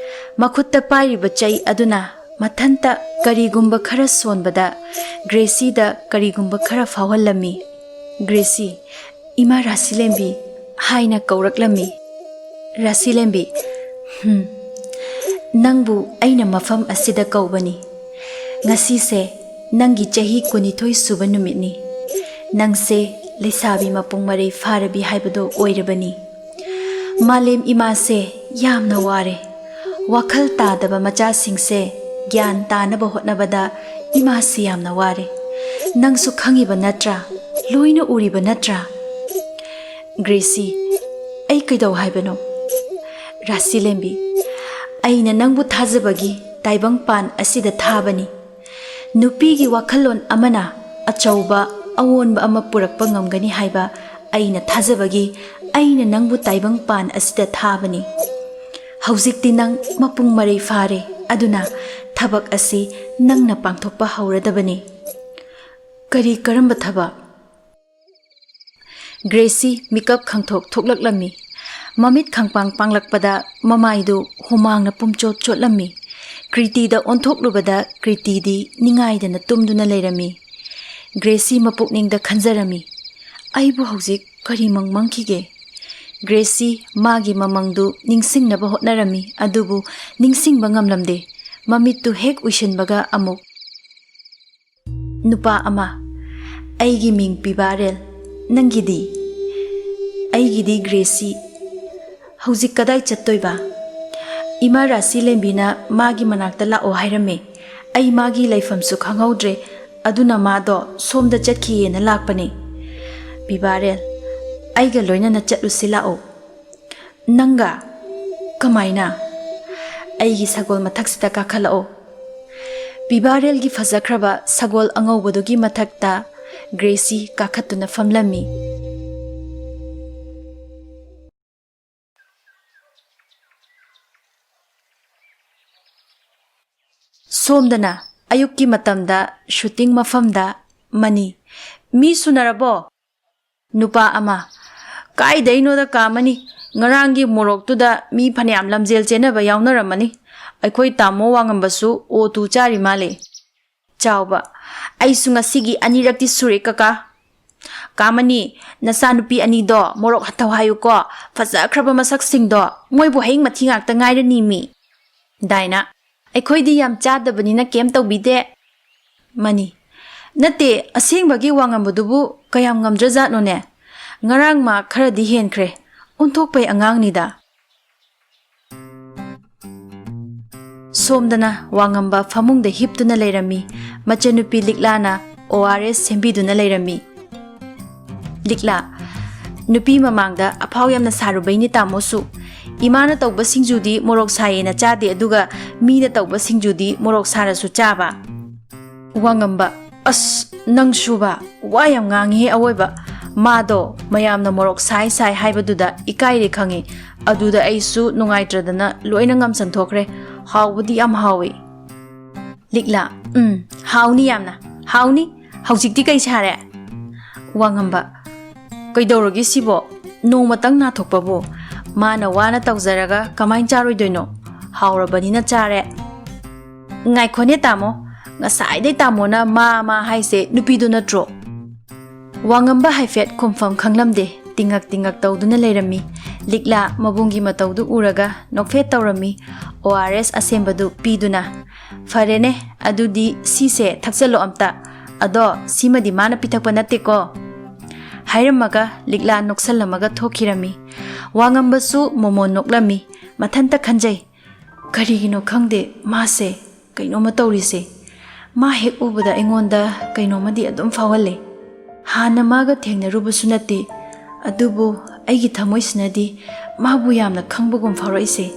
ꯃꯈꯨꯠꯇ ꯄꯥꯏꯔꯤꯕ ꯆꯩ ꯑꯗꯨꯅ ꯃꯊꯟꯇ ꯀꯔꯤꯒꯨꯝꯕ ꯈꯔ ꯁꯣꯟꯕꯗ ꯒ꯭ꯔꯦꯁꯤꯗ ꯀꯔꯤꯒꯨꯝꯕ ꯈꯔ ꯐꯥꯎꯍꯜꯂꯝꯃꯤ꯫ "ꯒ꯭ꯔꯦꯁꯤ, ꯏꯃꯥ ꯔꯥꯁꯤꯂꯦꯝꯕꯤ" ꯍꯥꯏꯅ ꯀꯧꯔꯛꯂꯝꯃꯤ꯫ ꯔꯥꯁꯤꯂꯦꯝꯕꯤ, "ꯍꯝ, ꯅꯪꯕꯨ ꯑꯩꯅ ꯃꯐꯝ ꯑꯁꯤꯗ ꯀꯧꯕꯅꯤ꯫ ꯉꯁꯤꯁꯦ ꯅꯪꯒꯤ ꯆꯍꯤ ꯀꯨꯟꯅꯤꯊꯣꯏ ꯁꯨꯕ ꯅꯨꯃꯤꯠꯅꯤ꯫ ꯅꯪꯁꯦ ꯂꯩꯁꯥꯕꯤ ꯃꯄꯨꯡ ꯃꯔꯩ ꯐꯥꯔꯕꯤ ꯍꯥꯏꯕꯗꯣ ꯑꯣꯏꯔꯕꯅꯤ꯫ ꯃꯥꯂꯦꯝ ꯏꯃꯥꯁꯦ ꯌꯥꯝꯅ ꯋꯥꯔꯦ꯫ ꯋꯥꯈꯜ ꯇꯥꯗꯕ ꯃꯆꯥꯁꯤꯡꯁꯦ ꯒ꯭ꯌꯥꯟ ꯇꯥꯅꯕ ꯍꯣꯠꯅꯕꯗ ꯏꯃꯥꯁꯦ ꯌꯥꯝꯅ ꯋꯥꯔꯦ꯫ ꯅꯪꯁꯨ ꯈꯪꯉꯤꯕ ꯅꯠꯇ꯭ꯔꯥ? ꯂꯣꯏꯅ ꯎꯔꯤꯕ ꯅꯠꯇ꯭ꯔꯥ?" "ꯒ꯭ꯔꯦꯁꯤ, ꯑꯩ ꯀꯩꯗꯧ ꯍꯥꯏꯕꯅꯣ?" "ꯔꯥꯁꯤꯂꯦꯝꯕꯤ, ꯑꯩꯅ ꯅꯪꯕꯨ ꯊꯥꯖꯕꯒꯤ ꯇꯥꯏꯕꯪꯄꯥꯟ ꯑꯁꯤꯗ ꯊꯥꯕꯅꯤ꯫ ꯅꯨꯄꯤꯒꯤ ꯋꯥꯈꯜꯂꯣꯟ ꯑꯃꯅ ꯑꯆꯧꯕ ꯑꯑꯣꯟꯕ ꯑꯃ ꯄꯨꯔꯛꯄ ꯉꯝꯒꯅꯤ ꯍꯥꯏꯕ ꯑꯩꯅ ꯊꯥꯖꯕꯒꯤ ꯑꯩꯅ ꯅꯪꯕꯨ ꯇꯥꯏꯕꯪꯄꯥꯟ ꯑꯁꯤꯗ ꯊꯥꯕꯅꯤ꯫ ꯍꯧꯖꯤꯛꯇꯤ ꯅꯪ ꯃꯄꯨꯡ ꯃꯔꯩ ꯐꯥꯔꯦ, ꯑꯗꯨꯅ ꯊꯕꯛ ꯑꯁꯤ ꯅꯪꯅ ꯄꯥꯡꯊꯣꯛꯄ ꯍꯧꯔꯗꯕꯅꯤ꯫" "ꯀꯔꯤ ꯀꯔꯝꯕ ꯊꯕꯛ?" ꯒ꯭ꯔꯦꯁꯤ ꯃꯤꯀꯞ ꯈꯪꯊꯣꯛ ꯊꯣꯛꯂꯛꯂꯝꯃꯤ꯫ ꯃꯃꯤꯠ ꯈꯪꯄꯥꯡ ꯄꯥꯡꯂꯛꯄꯗ ꯃꯃꯥꯏꯗꯨ ꯍꯨꯃꯥꯡꯅ ꯄꯨꯝꯆꯣꯠ ꯆꯣꯠꯂꯝꯃꯤ꯫ ꯀ꯭ꯔꯤꯇꯤꯗ ꯑꯣꯟꯊꯣꯛꯂꯨꯕꯗ ꯀ꯭ꯔꯤꯇꯤꯗꯤ ꯅꯤꯡꯉꯥꯏꯗꯅ ꯇꯨꯝꯗꯨꯅ ꯂꯩꯔꯝꯃꯤ꯫ ꯒ꯭ꯔꯦꯁꯤ ꯃꯄꯨꯛꯅꯤꯡꯗ ꯈꯟꯖꯔꯝꯃꯤ, "ꯑꯩꯕꯨ ꯍꯧꯖꯤꯛ ꯀꯔꯤ ꯃꯪ ꯃꯪꯈꯤꯒꯦ?" ꯒ꯭ꯔꯦꯁꯤ ꯃꯥꯒꯤ ꯃꯃꯪꯗꯨ ꯅꯤꯡꯁꯤꯡꯅꯕ ꯍꯣꯠꯅꯔꯝꯃꯤ, ꯑꯗꯨꯕꯨ ꯅꯤꯡꯁꯤꯡꯕ ꯉꯝꯂꯝꯗꯦ꯫ ꯃꯃꯤꯠꯇꯨ ꯍꯦꯛ ꯎꯏꯁꯤꯟꯕꯒ ꯑꯃꯨꯛ, "ꯅꯨꯄꯥ ꯑꯃ, ꯑꯩꯒꯤ ꯃꯤꯡ ꯄꯤꯕꯥꯔꯦꯜ, ꯅꯪꯒꯤꯗꯤ?" "ꯑꯩꯒꯤꯗꯤ ꯒ꯭ꯔꯦꯁꯤ꯫" "ꯍꯧꯖꯤꯛ ꯀꯗꯥꯏ ꯆꯠꯇꯣꯏꯕ?" "ꯏꯃꯥ ꯔꯥꯁꯤ ꯂꯦꯝꯕꯤꯅ ꯃꯥꯒꯤ ꯃꯅꯥꯛꯇ ꯂꯥꯛꯑꯣ ꯍꯥꯏꯔꯝꯃꯦ꯫ ꯑꯩ ꯃꯥꯒꯤ ꯂꯩꯐꯝꯁꯨ ꯈꯪꯍꯧꯗ꯭ꯔꯦ, ꯑꯗꯨꯅ ꯃꯥꯗꯣ ꯁꯣꯝꯗ ꯆꯠꯈꯤꯌꯦꯅ ꯂꯥꯛꯄꯅꯦ꯫" "ꯄꯤꯕꯥꯔꯦꯜ, ꯑꯩꯒ ꯂꯣꯏꯅꯅ ꯆꯠꯂꯨꯁꯤ ꯂꯥꯛꯑꯣ꯫" "ꯅꯪꯒ? ꯀꯃꯥꯏꯅ?" "ꯑꯩꯒꯤ ꯁꯒꯣꯜ ꯃꯊꯛꯁꯤꯗ ꯀꯥꯈꯠꯂꯛꯑꯣ꯫" ꯄꯤꯕꯥꯔꯦꯜꯒꯤ ꯐꯖꯈ꯭ꯔꯕ ꯁꯒꯣꯜ ꯑꯉꯧꯕꯗꯨꯒꯤ ꯃꯊꯛꯇ ꯒ꯭ꯔꯦꯁꯤ ꯀꯥꯈꯠꯇꯨꯅ ꯐꯝꯂꯝꯃꯤ꯫ ꯁꯣꯝꯗꯅ ꯑꯌꯨꯛꯀꯤ ꯃꯇꯝꯗ ꯁꯨꯇꯤꯡ ꯃꯐꯝꯗ꯫ ꯃꯅꯤ, "ꯃꯤ ꯁꯨꯅꯔꯕꯣ?" ꯅꯨꯄꯥ ꯑꯃ, "ꯀꯥꯏꯗꯩꯅꯣꯗ ꯀꯥ ꯃꯅꯤ, ꯉꯔꯥꯡꯒꯤ ꯃꯣꯔꯣꯛꯇꯨꯗ ꯃꯤ ꯐꯅꯌꯥꯝ ꯂꯝꯖꯦꯜ ꯆꯦꯟꯅꯕ ꯌꯥꯎꯅꯔꯝꯃꯅꯤ꯫ ꯑꯩꯈꯣꯏ ꯇꯥꯃꯣ ꯋꯥꯉꯝꯕꯁꯨ ꯑꯣ ꯇꯨ ꯆꯥꯔꯤ ꯃꯥꯜꯂꯦ꯫" ꯆꯥꯎꯕ, "ꯑꯩꯁꯨ ꯉꯁꯤꯒꯤ ꯑꯅꯤꯔꯛꯇꯤ ꯁꯨꯔꯦ ꯀꯀꯥ꯫" "ꯀꯥ ꯃꯅꯤ, ꯅꯆꯥꯅꯨꯄꯤ ꯑꯅꯤꯗꯣ ꯃꯣꯔꯣꯛ ꯍꯟꯊꯧ ꯍꯥꯏꯌꯨꯀꯣ, ꯐꯖꯈ꯭ꯔꯕ ꯃꯁꯛꯁꯤꯡꯗꯣ, ꯃꯣꯏꯕꯨ ꯍꯌꯤꯡ ꯃꯊꯤ ꯉꯥꯛꯇ ꯉꯥꯏꯔꯅꯤ ꯃꯤ꯫" ꯗꯥꯏꯅꯥ, "ꯑꯩꯈꯣꯏꯗꯤ ꯌꯥꯝ ꯆꯥꯗꯕꯅꯤꯅ ꯀꯩꯝ ꯇꯧꯕꯤꯗꯦ꯫" ꯃꯅꯤ, "ꯅꯠꯇꯦ, ꯑꯁꯦꯡꯕꯒꯤ ꯋꯥꯉꯝꯕꯗꯨꯕꯨ ꯀꯌꯥꯝ ꯉꯝꯗ꯭ꯔꯖꯥꯠꯅꯣꯅꯦ? ꯉꯔꯥꯡ ꯃꯥ ꯈꯔꯗꯤ ꯍꯦꯟꯈ꯭ꯔꯦ, ꯑꯣꯟꯊꯣꯛꯄꯩ ꯑꯉꯥꯡꯅꯤꯗ꯫" ꯁꯣꯝꯗꯅ ꯋꯥꯉꯝꯕ ꯐꯃꯨꯡꯗ ꯍꯤꯞꯇꯨꯅ ꯂꯩꯔꯝꯃꯤ꯫ ꯃꯆꯟꯅꯨꯄꯤ ꯂꯤꯛꯂꯥꯅ ꯑꯣ ꯑꯥꯔ ꯑꯦꯁ ꯁꯦꯝꯕꯤꯗꯨꯅ ꯂꯩꯔꯝꯃꯤ꯫ ꯂꯤꯛꯂꯥ, "ꯅꯨꯄꯤ ꯃꯃꯥꯡꯗ ꯑꯐꯥꯎ ꯌꯥꯝꯅ ꯁꯥꯔꯨꯕꯩꯅꯤ ꯇꯥꯃꯣꯁꯨ꯫ ꯏꯃꯥꯅ ꯇꯧꯕ ꯁꯤꯡꯖꯨꯗꯤ ꯃꯣꯔꯣꯛ ꯁꯥꯏꯌꯦꯅ ꯆꯥꯗꯦ, ꯑꯗꯨꯒ ꯃꯤꯅ ꯇꯧꯕ ꯁꯤꯡꯖꯨꯗꯤ ꯃꯣꯔꯣꯛ ꯁꯥꯔꯁꯨ ꯆꯥꯕ꯫" ꯋꯥꯉꯝꯕ, "ꯑꯁ, ꯅꯪꯁꯨꯕ, ꯋꯥ ꯌꯥꯝ ꯉꯥꯡꯉꯤꯍꯦ ꯑꯋꯣꯏꯕ꯫ ꯃꯥꯗꯣ ꯃꯌꯥꯝꯅ ꯃꯣꯔꯣꯛ ꯁꯥꯏ ꯁꯥꯏ ꯍꯥꯏꯕꯗꯨꯗ ꯏꯀꯥꯏꯔꯦ ꯈꯪꯉꯤ, ꯑꯗꯨꯗ ꯑꯩꯁꯨ ꯅꯨꯡꯉꯥꯏꯇ꯭ꯔꯗꯅ ꯂꯣꯏꯅ ꯉꯝꯁꯟ ꯊꯣꯛꯈ꯭ꯔꯦ꯫ ꯍꯥꯎꯕꯗꯤ ꯌꯥꯝ ꯍꯥꯎꯋꯤ꯫" ꯂꯤꯛꯂꯥ, "ꯎꯝ, ꯍꯥꯎꯅꯤ, ꯌꯥꯝꯅ ꯍꯥꯎꯅꯤ꯫ ꯍꯧꯖꯤꯛꯇꯤ ꯀꯩ ꯁꯥꯔꯦ?" ꯋꯥꯉꯝꯕ, "ꯀꯩꯗꯧꯔꯒꯦ ꯁꯤꯕꯣ? ꯅꯣꯡꯃꯇꯪ ꯅꯥꯊꯣꯛꯄꯕꯨ꯫ ꯃꯥꯅ ꯋꯥꯅ ꯇꯧꯖꯔꯒ ꯀꯃꯥꯏꯅ ꯆꯥꯔꯣꯏꯗꯣꯏꯅꯣ? ꯍꯥꯎꯔꯕꯅꯤꯅ ꯆꯥꯔꯦ꯫" "ꯉꯥꯏꯈꯣꯅꯦ ꯇꯥꯃꯣ, ꯉꯁꯥꯏꯗꯩ ꯇꯥꯃꯣꯅ ꯃꯥ ꯃꯥ ꯍꯥꯏꯁꯦ ꯅꯨꯄꯤꯗꯨ ꯅꯠꯇ꯭ꯔꯣ?" ꯋꯥꯉꯝꯕ ꯍꯥꯏꯐꯦꯠ ꯈꯨꯝꯐꯝ ꯈꯪꯂꯝꯗꯦ, ꯇꯤꯡꯉꯛ ꯇꯤꯡꯉꯛ ꯇꯧꯗꯨꯅ ꯂꯩꯔꯝꯃꯤ꯫ ꯂꯤꯛꯂꯥ ꯃꯕꯨꯡꯒꯤ ꯃꯇꯧꯗꯨ ꯎꯔꯒ ꯅꯣꯛꯐꯦꯠ ꯇꯧꯔꯝꯃꯤ, ꯑꯣ ꯑꯥꯔ ꯑꯦꯁ ꯑꯁꯦꯝꯕꯗꯨ ꯄꯤꯗꯨꯅ꯫ "ꯐꯔꯦꯅꯦ, ꯑꯗꯨꯗꯤ ꯁꯤꯁꯦ ꯊꯛꯆꯜꯂꯣ ꯑꯝꯇ꯫ ꯑꯗꯣ ꯁꯤꯃꯗꯤ ꯃꯥꯅ ꯄꯤꯊꯛꯄ ꯅꯠꯇꯦꯀꯣ꯫" ꯍꯥꯏꯔꯝꯃꯒ ꯂꯤꯛꯂꯥ ꯅꯣꯛꯁꯜꯂꯝꯃꯒ ꯊꯣꯛꯈꯤꯔꯝꯃꯤ꯫ ꯋꯥꯉꯝꯕꯁꯨ ꯃꯣꯃꯣꯟ ꯅꯣꯛꯂꯝꯃꯤ꯫ ꯃꯊꯟꯇ ꯈꯟꯖꯩ, "ꯀꯔꯤꯒꯤꯅꯣ ꯈꯪꯗꯦ, ꯃꯥꯁꯦ ꯀꯩꯅꯣꯝꯃ ꯇꯧꯔꯤꯁꯦ꯫ ꯃꯥ ꯍꯦꯛ ꯎꯕꯗ ꯑꯩꯉꯣꯟꯗ ꯀꯩꯅꯣꯝꯃꯗꯤ ꯑꯗꯨꯝ ꯐꯥꯎꯍꯜꯂꯦ꯫ ꯍꯥꯟꯅ ꯃꯥꯒ ꯊꯦꯡꯅꯔꯨꯕꯁꯨ ꯅꯠꯇꯦ, ꯑꯗꯨꯕꯨ ꯑꯩꯒꯤ ꯊꯃꯣꯏꯁꯤꯅꯗꯤ ꯃꯥꯕꯨ ꯌꯥꯝꯅ ꯈꯪꯕꯒꯨꯝ ꯐꯥꯎꯔꯛꯏꯁꯦ꯫"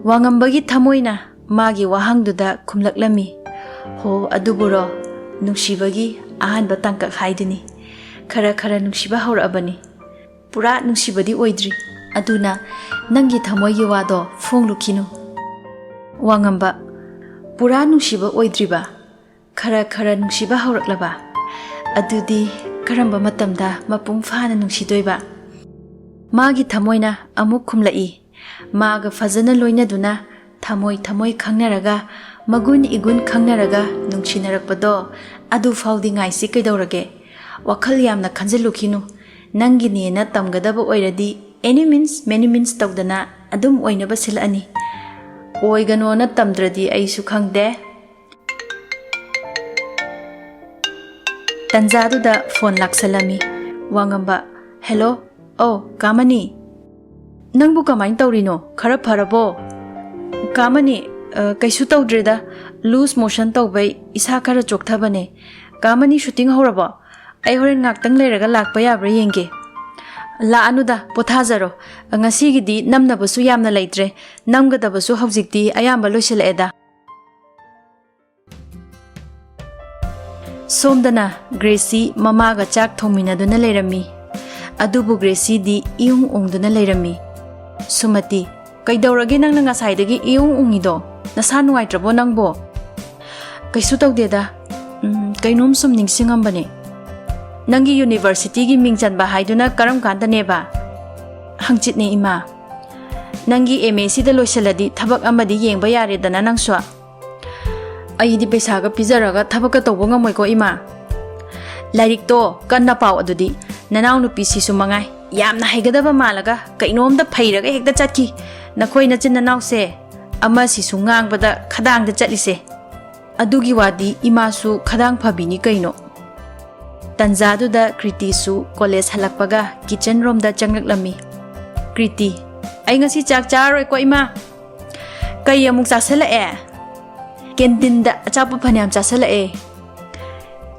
ꯋꯥꯉꯝꯕꯒꯤ ꯊꯃꯣꯏꯅ ꯃꯥꯒꯤ ꯋꯥꯍꯪꯗꯨꯗ ꯈꯨꯝꯂꯛꯂꯝꯃꯤ, "ꯍꯣ, ꯑꯗꯨꯕꯨꯔꯣ? ꯅꯨꯡꯁꯤꯕꯒꯤ ꯑꯍꯥꯟꯕ ꯇꯥꯡꯀꯛ ꯍꯥꯏꯗꯨꯅꯤ꯫ ꯈꯔ ꯈꯔ ꯅꯨꯡꯁꯤꯕ ꯍꯧꯔꯛꯑꯕꯅꯤ꯫ ꯄꯨꯔꯥ ꯅꯨꯡꯁꯤꯕꯗꯤ ꯑꯣꯏꯗ꯭ꯔꯤ꯫ ꯑꯗꯨꯅ ꯅꯪꯒꯤ ꯊꯃꯣꯏꯒꯤ ꯋꯥꯗꯣ ꯐꯣꯡꯂꯨꯈꯤꯅꯨ꯫" ꯋꯥꯉꯝꯕ, ꯄꯨꯔꯥ ꯅꯨꯡꯁꯤꯕ ꯑꯣꯏꯗ꯭ꯔꯤꯕ, ꯈꯔ ꯈꯔ ꯅꯨꯡꯁꯤꯕ ꯍꯧꯔꯛꯂꯕ, ꯑꯗꯨꯗꯤ ꯀꯔꯝꯕ ꯃꯇꯝꯗ ꯃꯄꯨꯡ ꯐꯥꯅ ꯅꯨꯡꯁꯤꯗꯣꯏꯕ? ꯃꯥꯒꯤ ꯊꯃꯣꯏꯅ ꯑꯃꯨꯛ ꯈꯨꯝꯂꯛꯏ꯫ ꯃꯥꯒ ꯐꯖꯅ ꯂꯣꯏꯅꯗꯨꯅ, ꯊꯃꯣꯏ ꯊꯃꯣꯏ ꯈꯪꯅꯔꯒ, ꯃꯒꯨꯟ ꯏꯒꯨꯟ ꯈꯪꯅꯔꯒ ꯅꯨꯡꯁꯤꯅꯔꯛꯄꯗꯣ, ꯑꯗꯨ ꯐꯥꯎꯗꯤ ꯉꯥꯏꯁꯤ ꯀꯩꯗꯧꯔꯒꯦ? ꯋꯥꯈꯜ ꯌꯥꯝꯅ ꯈꯟꯖꯤꯜꯂꯨꯈꯤꯅꯨ꯫ ꯅꯪꯒꯤꯅꯦꯅ ꯇꯝꯒꯗꯕ ꯑꯣꯏꯔꯗꯤ, any means, many means ꯇꯧꯗꯅ ꯑꯗꯨꯝ ꯑꯣꯏꯅꯕ ꯁꯤꯜꯂꯛꯑꯅꯤ꯫ ꯑꯣꯏꯒꯅꯣꯅ ꯇꯝꯗ꯭ꯔꯗꯤ ꯑꯩꯁꯨ ꯈꯪꯗꯦ꯫ ꯇꯟꯖꯥꯗꯨꯗ ꯐꯣꯟ ꯂꯥꯛꯁꯜꯂꯝꯃꯤ꯫ ꯋꯥꯉꯝꯕ, "ꯍꯦꯜꯂꯣ꯫ ꯑꯧ, ꯀꯥꯃꯅꯤ꯫ ꯅꯪꯕꯨ ꯀꯃꯥꯏꯅ ꯇꯧꯔꯤꯅꯣ? ꯈꯔ ꯐꯔꯕꯣ?" "ꯀꯥꯃꯅꯤ, ꯑ, ꯀꯩꯁꯨ ꯇꯧꯗ꯭ꯔꯦꯗ꯫ ꯂꯨꯖ ꯃꯣꯁꯟ ꯇꯧꯕꯩ ꯏꯁꯥ ꯈꯔ ꯆꯣꯛꯊꯕꯅꯦ꯫ ꯀꯥꯃꯅꯤ, ꯁꯨꯇꯤꯡ ꯍꯧꯔꯕꯣ? ꯑꯩ ꯍꯣꯔꯦꯟ ꯉꯥꯛꯇꯪ ꯂꯩꯔꯒ ꯂꯥꯛꯄ ꯌꯥꯕ꯭ꯔꯥ ꯌꯦꯡꯒꯦ꯫" "ꯂꯥꯛꯑꯅꯨꯗ, ꯄꯣꯊꯥꯖꯔꯣ꯫ ꯉꯁꯤꯒꯤꯗꯤ ꯅꯝꯅꯕꯁꯨ ꯌꯥꯝꯅ ꯂꯩꯇ꯭ꯔꯦ꯫ ꯅꯝꯒꯗꯕꯁꯨ ꯍꯧꯖꯤꯛꯇꯤ ꯑꯌꯥꯝꯕ ꯂꯣꯏꯁꯤꯜꯂꯛꯑꯦꯗ꯫" ꯁꯣꯝꯗꯅ ꯒ꯭ꯔꯦꯁꯤ ꯃꯃꯥꯒ ꯆꯥꯛ ꯊꯣꯡꯃꯤꯟꯅꯗꯨꯅ ꯂꯩꯔꯝꯃꯤ꯫ ꯑꯗꯨꯕꯨ ꯒ꯭ꯔꯦꯁꯤꯗꯤ ꯏꯎꯪ ꯎꯪꯗꯨꯅ ꯂꯩꯔꯝꯃꯤ꯫ ꯁꯨꯃꯇꯤ, "ꯀꯩꯗꯧꯔꯒꯦ ꯅꯪꯅ ꯉꯁꯥꯏꯗꯒꯤ ꯏꯎꯪ ꯎꯪꯉꯤꯗꯣ? ꯅꯁꯥ ꯅꯨꯡꯉꯥꯏꯇ꯭ꯔꯕꯣ ꯅꯪꯕꯣ?" "ꯀꯩꯁꯨ ꯇꯧꯗꯦꯗ꯫ ꯎꯝ, ꯀꯩꯅꯣꯝ ꯁꯨꯝ ꯅꯤꯡꯁꯤꯡꯉꯝꯕꯅꯦ꯫" "ꯅꯪꯒꯤ ꯌꯨꯅꯤꯚꯔꯁꯤꯇꯤꯒꯤ ꯃꯤꯡ ꯆꯟꯕ ꯍꯥꯏꯗꯨꯅ ꯀꯔꯝ ꯀꯥꯟꯗꯅꯦꯕ?" "ꯍꯪꯆꯤꯠꯅꯦ, ꯏꯃꯥ꯫" "ꯅꯪꯒꯤ ꯑꯦꯝ ꯑꯦ ꯁꯤꯗ ꯂꯣꯏꯁꯤꯜꯂꯗꯤ ꯊꯕꯛ ꯑꯃꯗꯤ ꯌꯦꯡꯕ ꯌꯥꯔꯦꯗꯅ ꯅꯪꯁꯨ?" "ꯑꯩꯗꯤ ꯄꯩꯁꯥꯒ ꯄꯤꯖꯔꯒ ꯊꯕꯛꯀ ꯇꯧꯕ ꯉꯝꯃꯣꯏꯀꯣ, ꯏꯃꯥ꯫" "ꯂꯥꯏꯔꯤꯛꯇꯣ ꯀꯟꯅ ꯄꯥꯎ ꯑꯗꯨꯗꯤ꯫ ꯅꯅꯥꯎꯅꯨꯄꯤꯁꯤꯁꯨ ꯃꯉꯥꯏ, ꯌꯥꯝꯅ ꯍꯩꯒꯗꯕ ꯃꯥꯜꯂꯒ ꯀꯩꯅꯣꯝꯗ ꯐꯩꯔꯒ ꯍꯦꯛꯇ ꯆꯠꯈꯤ꯫ ꯅꯈꯣꯏ ꯅꯆꯤꯟ ꯅꯅꯥꯎꯁꯦ, ꯑꯃꯁꯤꯁꯨ ꯉꯥꯡꯕꯗ ꯈꯗꯥꯡꯗ ꯆꯠꯂꯤꯁꯦ꯫" "ꯑꯗꯨꯒꯤ ꯋꯥꯗꯤ ꯏꯃꯥꯁꯨ ꯈꯗꯥꯡ ꯐꯕꯤꯅꯤ ꯀꯩꯅꯣ꯫" ꯇꯟꯖꯥꯗꯨꯗ ꯀ꯭ꯔꯤꯇꯤꯁꯨ ꯀꯣꯂꯦꯖ ꯍꯜꯂꯛꯄꯒ ꯀꯤꯆꯟ ꯔꯣꯝꯗ ꯆꯪꯂꯛꯂꯝꯃꯤ꯫ ꯀ꯭ꯔꯤꯇꯤ, "ꯑꯩ ꯉꯁꯤ ꯆꯥꯛ ꯆꯥꯔꯔꯣꯏꯀꯣ, ꯏꯃꯥ꯫" "ꯀꯩ ꯑꯃꯨꯛ ꯆꯥꯁꯜꯂꯛꯑꯦ?" "ꯀꯦꯟꯇꯤꯟꯗ ꯑꯆꯥꯄꯣꯠ ꯐꯅꯌꯥꯝ ꯆꯥꯁꯜꯂꯛꯑꯦ꯫"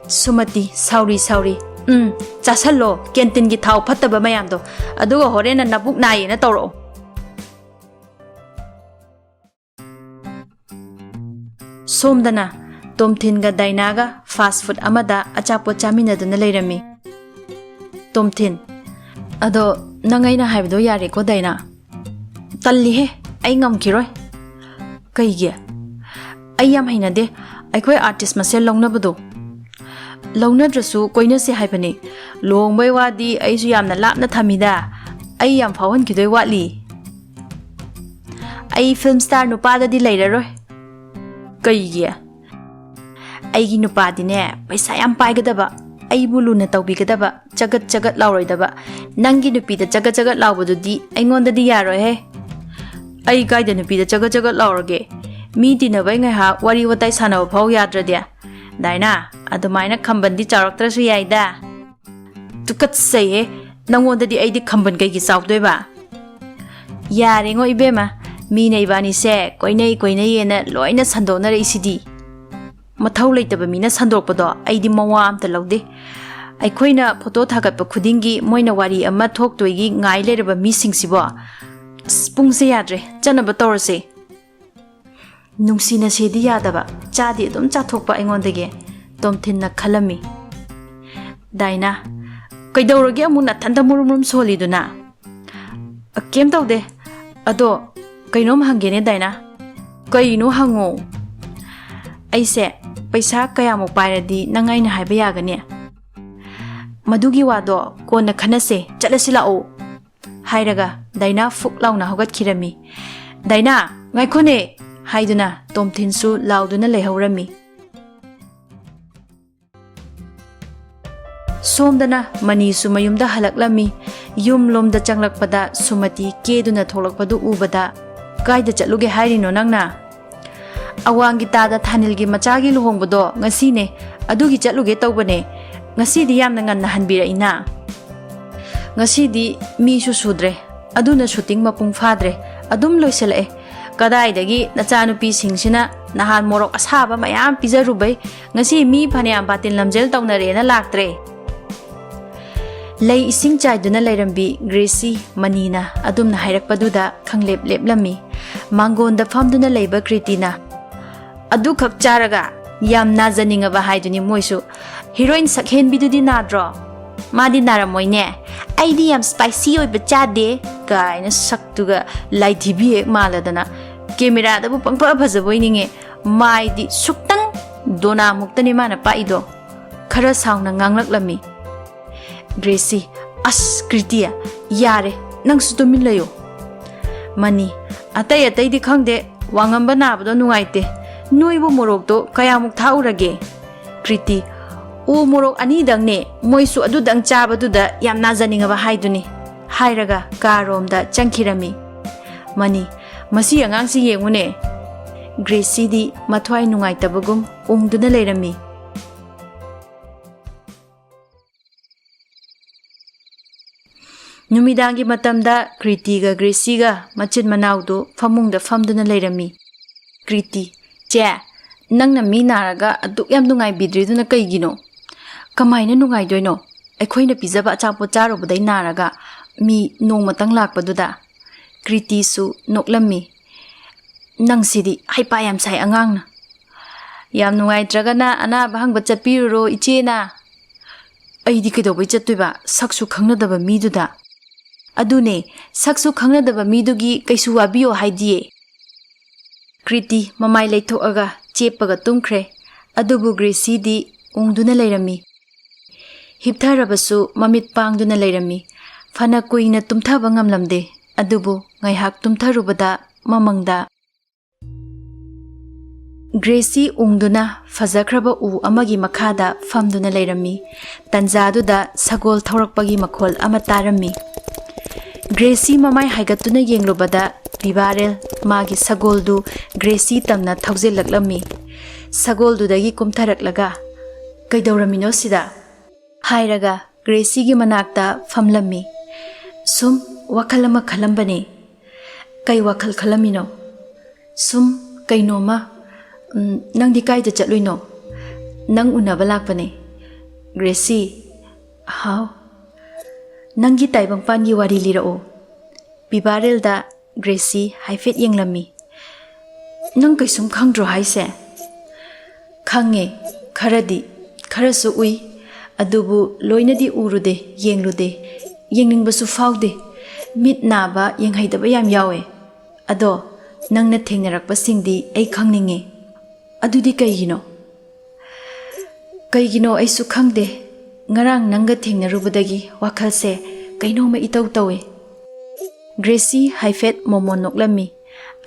ꯁꯨꯃꯇꯤ, "ꯁꯥꯎꯔꯤ, ꯁꯥꯎꯔꯤ꯫ ꯎꯝ, ꯆꯥꯁꯜꯂꯣ ꯀꯦꯟꯇꯤꯟꯒꯤ ꯊꯥꯎ ꯐꯠꯇꯕ ꯃꯌꯥꯝꯗꯣ, ꯑꯗꯨꯒ ꯍꯣꯔꯦꯟꯅ ꯅꯕꯨꯛ ꯅꯥꯏꯌꯦꯅ ꯇꯧꯔꯛꯑꯣ꯫" ꯁꯣꯝꯗꯅ ꯇꯣꯝꯊꯤꯟꯒ ꯗꯥꯏꯅꯥꯒ ꯐꯥꯁ ꯐꯨꯗ ꯑꯃꯗ ꯑꯆꯥꯄꯣꯠ ꯆꯥꯃꯤꯟꯅꯗꯨꯅ ꯂꯩꯔꯝꯃꯤ꯫ ꯇꯣꯝꯊꯤꯟ, "ꯑꯗꯣ ꯅꯪ ꯑꯩꯅ ꯍꯥꯏꯕꯗꯣ ꯌꯥꯔꯦꯀꯣ, ꯗꯥꯏꯅꯥ?" "ꯇꯜꯂꯤꯍꯦ, ꯑꯩ ꯉꯝꯈꯤꯔꯣꯏ꯫" "ꯀꯩꯒꯤ?" ꯑꯩ ꯌꯥꯝ ꯍꯩꯅꯗꯦ ꯑꯩꯈꯣꯏ ꯑꯥꯔꯇꯤꯁ ꯃꯁꯦꯜ ꯂꯧꯅꯕꯗꯣ꯫ ꯂꯧꯅꯗ꯭ꯔꯁꯨ ꯀꯣꯏꯅꯁꯦ ꯍꯥꯏꯕꯅꯤ꯫ ꯂꯨꯍꯣꯡꯕꯩ ꯋꯥꯗꯤ ꯑꯩꯁꯨ ꯌꯥꯝꯅ ꯂꯥꯞꯅ ꯊꯝꯃꯤꯗ꯫ ꯑꯩ ꯌꯥꯝ ꯐꯥꯎꯍꯟꯈꯤꯗꯣꯏ ꯋꯥꯠꯂꯤ꯫ ꯑꯩ ꯐꯤꯜꯝ ꯁ꯭ꯇꯥꯔ ꯅꯨꯄꯥꯗꯗꯤ ꯂꯩꯔꯔꯣꯏ꯫ ꯀꯩꯒꯤ? ꯑꯩꯒꯤ ꯅꯨꯄꯥꯗꯤꯅꯦ, ꯄꯩꯁꯥ ꯌꯥꯝ ꯄꯥꯏꯒꯗꯕ, ꯑꯩꯕꯨ ꯂꯨꯅ ꯇꯧꯕꯤꯒꯗꯕ, ꯆꯒꯠ ꯆꯒꯠ ꯂꯥꯎꯔꯣꯏꯗꯕ꯫ ꯅꯪꯒꯤ ꯅꯨꯄꯤꯗ ꯆꯒꯠ ꯆꯒꯠ ꯂꯥꯎꯕꯗꯨꯗꯤ ꯑꯩꯉꯣꯟꯗꯗꯤ ꯌꯥꯔꯣꯏꯍꯦ꯫ ꯑꯩ ꯀꯥꯏꯗ ꯅꯨꯄꯤꯗ ꯆꯒꯠ ꯆꯒꯠ ꯂꯥꯎꯔꯒꯦ? ꯃꯤ ꯇꯤꯟꯅꯕꯩ ꯉꯥꯏꯍꯥꯛ ꯋꯥꯔꯤ ꯋꯥꯇꯥꯏ ꯁꯥꯟꯅꯕ ꯐꯥꯎ ꯌꯥꯗ꯭ꯔꯗꯤ? ꯗꯥꯏꯅꯥ, ꯑꯗꯨꯃꯥꯏꯅ ꯈꯝꯕꯟꯗꯤ ꯆꯥꯎꯔꯛꯇ꯭ꯔꯁꯨ ꯌꯥꯏꯗ꯫ ꯇꯨꯀꯠꯆꯩꯍꯦ, ꯅꯪꯉꯣꯟꯗꯗꯤ ꯑꯩꯗꯤ ꯈꯝꯕꯟ ꯀꯩꯒꯤ ꯆꯥꯎꯗꯣꯏꯕ? ꯌꯥꯔꯦꯉꯣ ꯏꯕꯦꯝꯃ, ꯃꯤꯅ ꯏꯕꯥꯅꯤꯁꯦ ꯀꯣꯏꯅꯩ ꯀꯣꯏꯅꯩꯌꯦꯅ ꯂꯣꯏꯅ ꯁꯟꯗꯣꯛꯅꯔꯛꯏꯁꯤꯗꯤ꯫ ꯃꯊꯧ ꯂꯩꯇꯕ ꯃꯤꯅ ꯁꯟꯗꯣꯛꯄꯗꯣ ꯑꯩꯗꯤ ꯃꯋꯥ ꯑꯝꯇ ꯂꯧꯗꯦ꯫ ꯑꯩꯈꯣꯏꯅ ꯐꯣꯇꯣ ꯊꯥꯒꯠꯄ ꯈꯨꯗꯤꯡꯒꯤ ꯃꯣꯏꯅ ꯋꯥꯔꯤ ꯑꯃ ꯊꯣꯛꯇꯣꯏꯒꯤ ꯉꯥꯏ ꯂꯩꯔꯕ ꯃꯤꯁꯤꯡꯁꯤꯕꯣ꯫ ꯑꯁ, ꯄꯨꯡꯁꯦ ꯌꯥꯗ꯭ꯔꯦ, ꯆꯠꯅꯕ ꯇꯧꯔꯁꯦ꯫ ꯅꯨꯡꯁꯤꯅꯁꯦꯗꯤ ꯌꯥꯗꯕ, ꯆꯥꯗꯤ ꯑꯗꯨꯝ ꯆꯥꯊꯣꯛꯄ ꯑꯩꯉꯣꯟꯗꯒꯤ, ꯇꯣꯝꯊꯤꯟꯅ ꯈꯜꯂꯝꯃꯤ꯫ ꯗꯥꯏꯅꯥ, ꯀꯩꯗꯧꯔꯒꯦ ꯑꯃꯨꯛ ꯅꯊꯟꯗ ꯃꯨꯔꯨꯝ ꯃꯨꯔꯨꯝ ꯁꯣꯜꯂꯤꯗꯨꯅ? "ꯑ, ꯀꯩꯝ ꯇꯧꯗꯦ꯫ ꯑꯗꯣ ꯀꯩꯅꯣꯝ ꯍꯪꯒꯦꯅꯦ ꯗꯥꯏꯅꯥ?" "ꯀꯩꯅꯣ ꯍꯪꯉꯣ?" "ꯑꯩꯁꯦ ꯄꯩꯁꯥ ꯀꯌꯥꯃꯨꯛ ꯄꯥꯏꯔꯗꯤ ꯅꯪ ꯑꯩꯅ ꯍꯥꯏꯕ ꯌꯥꯒꯅꯤ?" "ꯃꯗꯨꯒꯤ ꯋꯥꯗꯣ ꯀꯣꯟꯅ ꯈꯟꯅꯁꯦ, ꯆꯠꯂꯁꯤ ꯂꯥꯛꯑꯣ," ꯍꯥꯏꯔꯒ ꯗꯥꯏꯅꯥ ꯐꯨꯛ ꯂꯥꯎꯅ ꯍꯧꯒꯠꯈꯤꯔꯝꯃꯤ꯫ "ꯗꯥꯏꯅꯥ, ꯉꯥꯏꯈꯣꯅꯦ!" ꯍꯥꯏꯗꯨꯅ ꯇꯣꯝꯊꯤꯟꯁꯨ ꯂꯥꯎꯗꯨꯅ ꯂꯩꯍꯧꯔꯝꯃꯤ꯫ ꯁꯣꯝꯗꯅ ꯃꯅꯤꯁꯨ ꯃꯌꯨꯝꯗ ꯍꯜꯂꯛꯂꯝꯃꯤ꯫ ꯌꯨꯝ ꯂꯣꯝꯗ ꯆꯪꯂꯛꯄꯗ ꯁꯨꯃꯇꯤ ꯀꯦꯗꯨꯅ ꯊꯣꯛꯂꯛꯄꯗꯨ ꯎꯕꯗ, "ꯀꯥꯏꯗ ꯆꯠꯂꯨꯒꯦ ꯍꯥꯏꯔꯤꯅꯣ ꯅꯪꯅ?" "ꯑꯋꯥꯡꯒꯤ ꯇꯥꯗ ꯊꯥꯅꯤꯜꯒꯤ ꯃꯆꯥꯒꯤ ꯂꯨꯍꯣꯡꯕꯗꯣ ꯉꯁꯤꯅꯦ, ꯑꯗꯨꯒꯤ ꯆꯠꯂꯨꯒꯦ ꯇꯧꯕꯅꯦ꯫ ꯉꯁꯤꯗꯤ ꯌꯥꯝꯅ ꯉꯟꯅ ꯍꯟꯕꯤꯔꯛꯏꯅ?" "ꯉꯁꯤꯗꯤ ꯃꯤꯁꯨ ꯁꯨꯗ꯭ꯔꯦ, ꯑꯗꯨꯅ ꯁꯨꯇꯤꯡ ꯃꯄꯨꯡ ꯐꯥꯗ꯭ꯔꯦ, ꯑꯗꯨꯝ ꯂꯣꯏꯁꯤꯜꯂꯛꯑꯦ꯫ ꯀꯗꯥꯏꯗꯒꯤ ꯅꯆꯥꯅꯨꯄꯤꯁꯤꯡꯁꯤꯅ ꯅꯍꯥꯟ ꯃꯣꯔꯣꯛ ꯑꯁꯥꯕ ꯃꯌꯥꯝ ꯄꯤꯖꯔꯨꯕꯩ ꯉꯁꯤ ꯃꯤ ꯐꯅꯌꯥꯝ ꯕꯥꯇꯤꯟ ꯂꯝꯖꯦꯜ ꯇꯧꯅꯔꯦꯅ ꯂꯥꯛꯇ꯭ꯔꯦ?" ꯂꯩ ꯏꯁꯤꯡ ꯆꯥꯏꯗꯨꯅ ꯂꯩꯔꯝꯕꯤ ꯒ꯭ꯔꯦꯁꯤ ꯃꯅꯤꯅ ꯑꯗꯨꯝꯅ ꯍꯥꯏꯔꯛꯄꯗꯨꯗ ꯈꯪꯂꯦꯞ ꯂꯦꯞꯂꯝꯃꯤ꯫ ꯃꯥꯡꯒꯣꯟꯗ ꯐꯝꯗꯨꯅ ꯂꯩꯕ ꯀ꯭ꯔꯤꯇꯤꯅ, "ꯑꯗꯨꯈꯛ ꯆꯥꯔꯒ ꯌꯥꯝ ꯅꯥꯖꯅꯤꯡꯉꯕ ꯍꯥꯏꯗꯨꯅꯤ ꯃꯣꯏꯁꯨ꯫ ꯍꯤꯔꯣꯏꯟ ꯁꯛꯍꯦꯟꯕꯤꯗꯨꯗꯤ ꯅꯥꯗ꯭ꯔꯣ?" "ꯃꯥꯗꯤ ꯅꯥꯔꯝꯃꯣꯏꯅꯦ꯫ ꯑꯩꯗꯤ ꯌꯥꯝ ꯁ꯭ꯄꯥꯏꯁꯤ ꯑꯣꯏꯕ ꯆꯥꯗꯦ," ꯀꯥꯏꯅ ꯁꯛꯇꯨꯒ ꯂꯥꯏꯙꯤꯕꯤ ꯍꯦꯛ ꯃꯥꯜꯂꯗꯅ꯫ ꯀꯦꯃꯦꯔꯥꯗꯕꯨ ꯄꯪꯐ ꯐꯖꯕꯣꯏ ꯅꯤꯡꯉꯦ꯫ ꯃꯥꯏꯗꯤ ꯁꯨꯛꯇꯪ ꯗꯣꯅꯥꯃꯨꯛꯇꯅꯤ ꯃꯥꯅ ꯄꯥꯛꯏꯗꯣ꯫ ꯈꯔ ꯁꯥꯎꯅ ꯉꯥꯡꯂꯛꯂꯝꯃꯤ꯫ ꯒ꯭ꯔꯦꯁꯤ, "ꯑꯁ ꯀ꯭ꯔꯤꯇꯤ, ꯌꯥꯔꯦ, ꯅꯪꯁꯨ ꯇꯨꯃꯤꯟ ꯂꯩꯌꯣ꯫" ꯃꯅꯤ, "ꯑꯇꯩ ꯑꯇꯩꯗꯤ ꯈꯪꯗꯦ, ꯋꯥꯉꯝꯕ ꯅꯥꯕꯗꯣ ꯅꯨꯡꯉꯥꯏꯇꯦ꯫ ꯅꯣꯏꯕꯨ ꯃꯣꯔꯣꯛꯇꯣ ꯀꯌꯥꯃꯨꯛ ꯊꯥꯛꯎꯔꯒꯦ?" ꯀ꯭ꯔꯤꯇꯤ, "ꯎ ꯃꯣꯔꯣꯛ ꯑꯅꯤꯗꯪꯅꯦ, ꯃꯣꯏꯁꯨ ꯑꯗꯨꯗꯪ ꯆꯥꯕꯗꯨꯗ ꯌꯥꯝ ꯅꯥꯖꯅꯤꯡꯉꯕ ꯍꯥꯏꯗꯨꯅꯤ," ꯍꯥꯏꯔꯒ ꯀꯥꯔꯣꯝꯗ ꯆꯪꯈꯤꯔꯝꯃꯤ꯫ ꯃꯅꯤ, "ꯃꯁꯤ ꯑꯉꯥꯡꯁꯤ ꯌꯦꯡꯉꯨꯅꯦ꯫" ꯒ꯭ꯔꯦꯁꯤꯗꯤ ꯃꯊ꯭ꯋꯥꯏ ꯅꯨꯡꯉꯥꯏꯇꯕꯒꯨꯝ ꯎꯪꯗꯨꯅ ꯂꯩꯔꯝꯃꯤ꯫ ꯅꯨꯃꯤꯗꯥꯡꯒꯤ ꯃꯇꯝꯗ ꯀ꯭ꯔꯤꯇꯤꯒ ꯒ꯭ꯔꯦꯁꯤꯒ ꯃꯆꯤꯟ ꯃꯅꯥꯎꯗꯨ ꯐꯃꯨꯡꯗ ꯐꯝꯗꯨꯅ ꯂꯩꯔꯝꯃꯤ꯫ ꯀ꯭ꯔꯤꯇꯤ, "ꯆꯦ, ꯅꯪꯅ ꯃꯤ ꯅꯥꯔꯒ ꯑꯗꯨꯛ ꯌꯥꯝ ꯅꯨꯡꯉꯥꯏꯕꯤꯗ꯭ꯔꯤꯗꯨꯅ ꯀꯩꯒꯤꯅꯣ?" "ꯀꯃꯥꯏꯅ ꯅꯨꯡꯉꯥꯏꯗꯣꯏꯅꯣ? ꯑꯩꯈꯣꯏꯅ ꯄꯤꯖꯕ ꯑꯆꯥꯄꯣꯠ ꯆꯥꯔꯨꯕꯗꯩ ꯅꯥꯔꯒ ꯃꯤ ꯅꯣꯡꯃꯇꯪ ꯂꯥꯛꯄꯗꯨꯗ?" ꯀ꯭ꯔꯤꯇꯤꯁꯨ ꯅꯣꯛꯂꯝꯃꯤ꯫ "ꯅꯪꯁꯤꯗꯤ ꯍꯩꯄꯥ ꯌꯥꯝ ꯁꯥꯏ ꯑꯉꯥꯡꯅ꯫ ꯌꯥꯝ ꯅꯨꯡꯉꯥꯏꯇ꯭ꯔꯒꯅ ꯑꯅꯥꯕ ꯍꯪꯕ ꯆꯠꯄꯤꯔꯨꯔꯣ ꯏꯆꯦꯅ꯫" "ꯑꯩꯗꯤ ꯀꯩꯗꯧꯕꯩ ꯆꯠꯇꯣꯏꯕ, ꯁꯛꯁꯨ ꯈꯪꯅꯗꯕ ꯃꯤꯗꯨꯗ?" "ꯑꯗꯨꯅꯦ, ꯁꯛꯁꯨ ꯈꯪꯅꯗꯕ ꯃꯤꯗꯨꯒꯤ ꯀꯩꯁꯨ ꯋꯥꯕꯤꯌꯣ ꯍꯥꯏꯗꯤꯌꯦ꯫" ꯀ꯭ꯔꯤꯇꯤ ꯃꯃꯥꯏ ꯂꯩꯊꯣꯛꯑꯒ ꯆꯦꯞꯄꯒ ꯇꯨꯝꯈ꯭ꯔꯦ꯫ ꯑꯗꯨꯕꯨ ꯒ꯭ꯔꯦꯁꯤꯗꯤ ꯎꯪꯗꯨꯅ ꯂꯩꯔꯝꯃꯤ꯫ ꯍꯤꯞꯊꯔꯕꯁꯨ ꯃꯃꯤꯠ ꯄꯥꯡꯗꯨꯅ ꯂꯩꯔꯝꯃꯤ꯫ ꯐꯅ ꯀꯨꯏꯅ ꯇꯨꯝꯊꯕ ꯉꯝꯂꯝꯗꯦ꯫ ꯑꯗꯨꯕꯨ ꯉꯥꯏꯍꯥꯛ ꯇꯨꯝꯊꯔꯨꯕꯗ ꯃꯃꯪꯗ ꯒ꯭ꯔꯦꯁꯤ ꯎꯪꯗꯨꯅ ꯐꯖꯈ꯭ꯔꯕ ꯎ ꯑꯃꯒꯤ ꯃꯈꯥꯗ ꯐꯝꯗꯨꯅ ꯂꯩꯔꯝꯃꯤ꯫ ꯇꯟꯖꯥꯗꯨꯗ ꯁꯒꯣꯜ ꯊꯧꯔꯛꯄꯒꯤ ꯃꯈꯣꯜ ꯑꯃ ꯇꯥꯔꯝꯃꯤ꯫ ꯒ꯭ꯔꯦꯁꯤ ꯃꯃꯥꯏ ꯍꯥꯏꯒꯠꯇꯨꯅ ꯌꯦꯡꯂꯨꯕꯗ ꯕꯤꯕꯥꯔꯦꯜ ꯃꯥꯒꯤ ꯁꯒꯣꯜꯗꯨ ꯒ꯭ꯔꯦꯁꯤ ꯇꯝꯅ ꯊꯧꯖꯤꯜꯂꯛꯂꯝꯃꯤ꯫ ꯁꯒꯣꯜꯗꯨꯗꯒꯤ ꯀꯨꯝꯊꯔꯛꯂꯒ, "ꯀꯩꯗꯧꯔꯝꯃꯤꯅꯣ ꯁꯤꯗ?" ꯍꯥꯏꯔꯒ ꯒ꯭ꯔꯦꯁꯤꯒꯤ ꯃꯅꯥꯛꯇ ꯐꯝꯂꯝꯃꯤ꯫ "ꯁꯨꯝ ꯋꯥꯈꯜ ꯑꯃ ꯈꯜꯂꯝꯕꯅꯤ꯫" "ꯀꯩ ꯋꯥꯈꯜ ꯈꯜꯂꯝꯃꯤꯅꯣ?" "ꯁꯨꯝ ꯀꯩꯅꯣꯝꯃ꯫ ꯎꯝ, ꯅꯪꯗꯤ ꯀꯥꯏꯗ ꯆꯠꯂꯨꯏꯅꯣ?" "ꯅꯪ ꯎꯅꯕ ꯂꯥꯛꯄꯅꯦ꯫" "ꯒ꯭ꯔꯦꯁꯤ꯫" "ꯍꯥꯎ?" "ꯅꯪꯒꯤ ꯇꯥꯏꯕꯪꯄꯥꯟꯒꯤ ꯋꯥꯔꯤ ꯂꯤꯔꯛꯑꯣ꯫" ꯕꯤꯕꯥꯔꯦꯜꯗ ꯒ꯭ꯔꯦꯁꯤ ꯍꯥꯏꯐꯦꯠ ꯌꯦꯡꯂꯝꯃꯤ꯫ "ꯅꯪ ꯀꯩꯁꯨꯝ ꯈꯪꯗ꯭ꯔꯣ ꯍꯥꯏꯁꯦ?" "ꯈꯪꯉꯦ, ꯈꯔꯗꯤ, ꯈꯔꯁꯨ ꯎꯏ꯫ ꯑꯗꯨꯕꯨ ꯂꯣꯏꯅꯗꯤ ꯎꯔꯨꯗꯦ, ꯌꯦꯡꯂꯨꯗꯦ꯫ ꯌꯦꯡꯅꯤꯡꯕꯁꯨ ꯐꯥꯎꯗꯦ꯫ ꯃꯤꯠ ꯅꯥꯕ, ꯌꯦꯡꯍꯩꯗꯕ ꯌꯥꯝ ꯌꯥꯎꯋꯦ꯫ ꯑꯗꯣ ꯅꯪꯅ ꯊꯦꯡꯅꯔꯛꯄꯁꯤꯡꯗꯤ ꯑꯩ ꯈꯪꯅꯤꯡꯉꯤ꯫ ꯑꯗꯨꯗꯤ ꯀꯩꯒꯤꯅꯣ? ꯀꯩꯒꯤꯅꯣ ꯑꯩꯁꯨ ꯈꯪꯗꯦ꯫ ꯉꯔꯥꯡ ꯅꯪꯒ ꯊꯦꯡꯅꯔꯨꯕꯗꯒꯤ ꯋꯥꯈꯜꯁꯦ ꯀꯩꯅꯣꯝꯃ ꯏꯇꯧ ꯇꯧꯏ꯫ ꯒ꯭ꯔꯦꯁꯤ ꯍꯥꯏꯐꯦꯠ ꯃꯣꯃꯣꯟ ꯅꯣꯛꯂꯝꯃꯤ꯫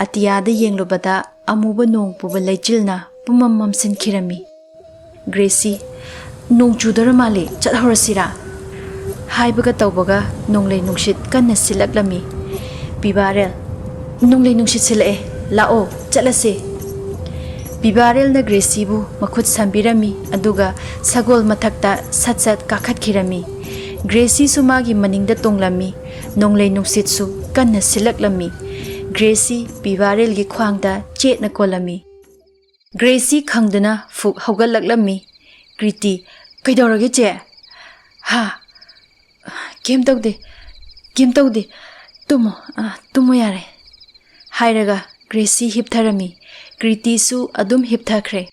ꯑꯇꯤꯌꯥꯗ ꯌꯦꯡꯂꯨꯕꯗ ꯑꯃꯨꯕ ꯅꯣꯡ ꯄꯨꯕ ꯂꯩꯆꯤꯜꯅ ꯄꯨꯝꯃꯝ ꯃꯝꯁꯤꯟꯈꯤꯔꯝꯃꯤ꯫ ꯒ꯭ꯔꯦꯁꯤ, "ꯅꯣꯡ ꯆꯨꯗꯣꯔ ꯃꯥꯜꯂꯦ, ꯆꯠꯍꯧꯔꯁꯤꯔꯥ?" ꯍꯥꯏꯕꯒ ꯇꯧꯕꯒ ꯅꯣꯡꯂꯩ ꯅꯨꯡꯁꯤꯠ ꯀꯟꯅ ꯁꯤꯜꯂꯛꯂꯝꯃꯤ꯫ ꯄꯤꯕꯥꯔꯦꯜ, "ꯅꯣꯡꯂꯩ ꯅꯨꯡꯁꯤꯠ ꯁꯤꯜꯂꯛꯑꯦ, ꯂꯥꯛꯑꯣ, ꯆꯠꯂꯁꯦ!" ꯄꯤꯕꯥꯔꯦꯜꯅ ꯒ꯭ꯔꯦꯁꯤꯕꯨ ꯃꯈꯨꯠ ꯁꯝꯕꯤꯔꯝꯃꯤ, ꯑꯗꯨꯒ ꯁꯒꯣꯜ ꯃꯊꯛꯇ ꯁꯠ ꯁꯠ ꯀꯥꯈꯠꯈꯤꯔꯝꯃꯤ꯫ ꯒ꯭ꯔꯦꯁꯤꯁꯨ ꯃꯥꯒꯤ ꯃꯅꯤꯡꯗ ꯇꯣꯡꯂꯝꯃꯤ꯫ ꯅꯣꯡꯂꯩ ꯅꯨꯡꯁꯤꯠꯁꯨ ꯀꯟꯅ ꯁꯤꯜꯂꯛꯂꯝꯃꯤ꯫ ꯒ꯭ꯔꯦꯁꯤ ꯄꯤꯕꯥꯔꯦꯜꯒꯤ ꯈ꯭ꯋꯥꯡꯗ ꯆꯦꯠꯅ ꯀꯣꯜꯂꯝꯃꯤ꯫ ꯒ꯭ꯔꯦꯁꯤ ꯈꯪꯗꯅ ꯐꯨꯛ ꯍꯧꯒꯠꯂꯛꯂꯝꯃꯤ꯫ ꯀ꯭ꯔꯤꯇꯤ, "ꯀꯩꯗꯧꯔꯒꯦ, ꯆꯦ?" "ꯍꯥ? ꯀꯩꯝ ꯇꯧꯗꯦ, ꯀꯩꯝ ꯇꯧꯗꯦ꯫ ꯇꯨꯝꯃꯣ, ꯑ, ꯇꯨꯝꯃꯣ ꯌꯥꯔꯦ," ꯍꯥꯏꯔꯒ ꯒ꯭ꯔꯦꯁꯤ ꯍꯤꯞꯊꯔꯝꯃꯤ꯫ ꯀ꯭ꯔꯤꯇꯤꯁꯨ ꯑꯗꯨꯝ ꯍꯤꯞꯊꯈ꯭ꯔꯦ꯫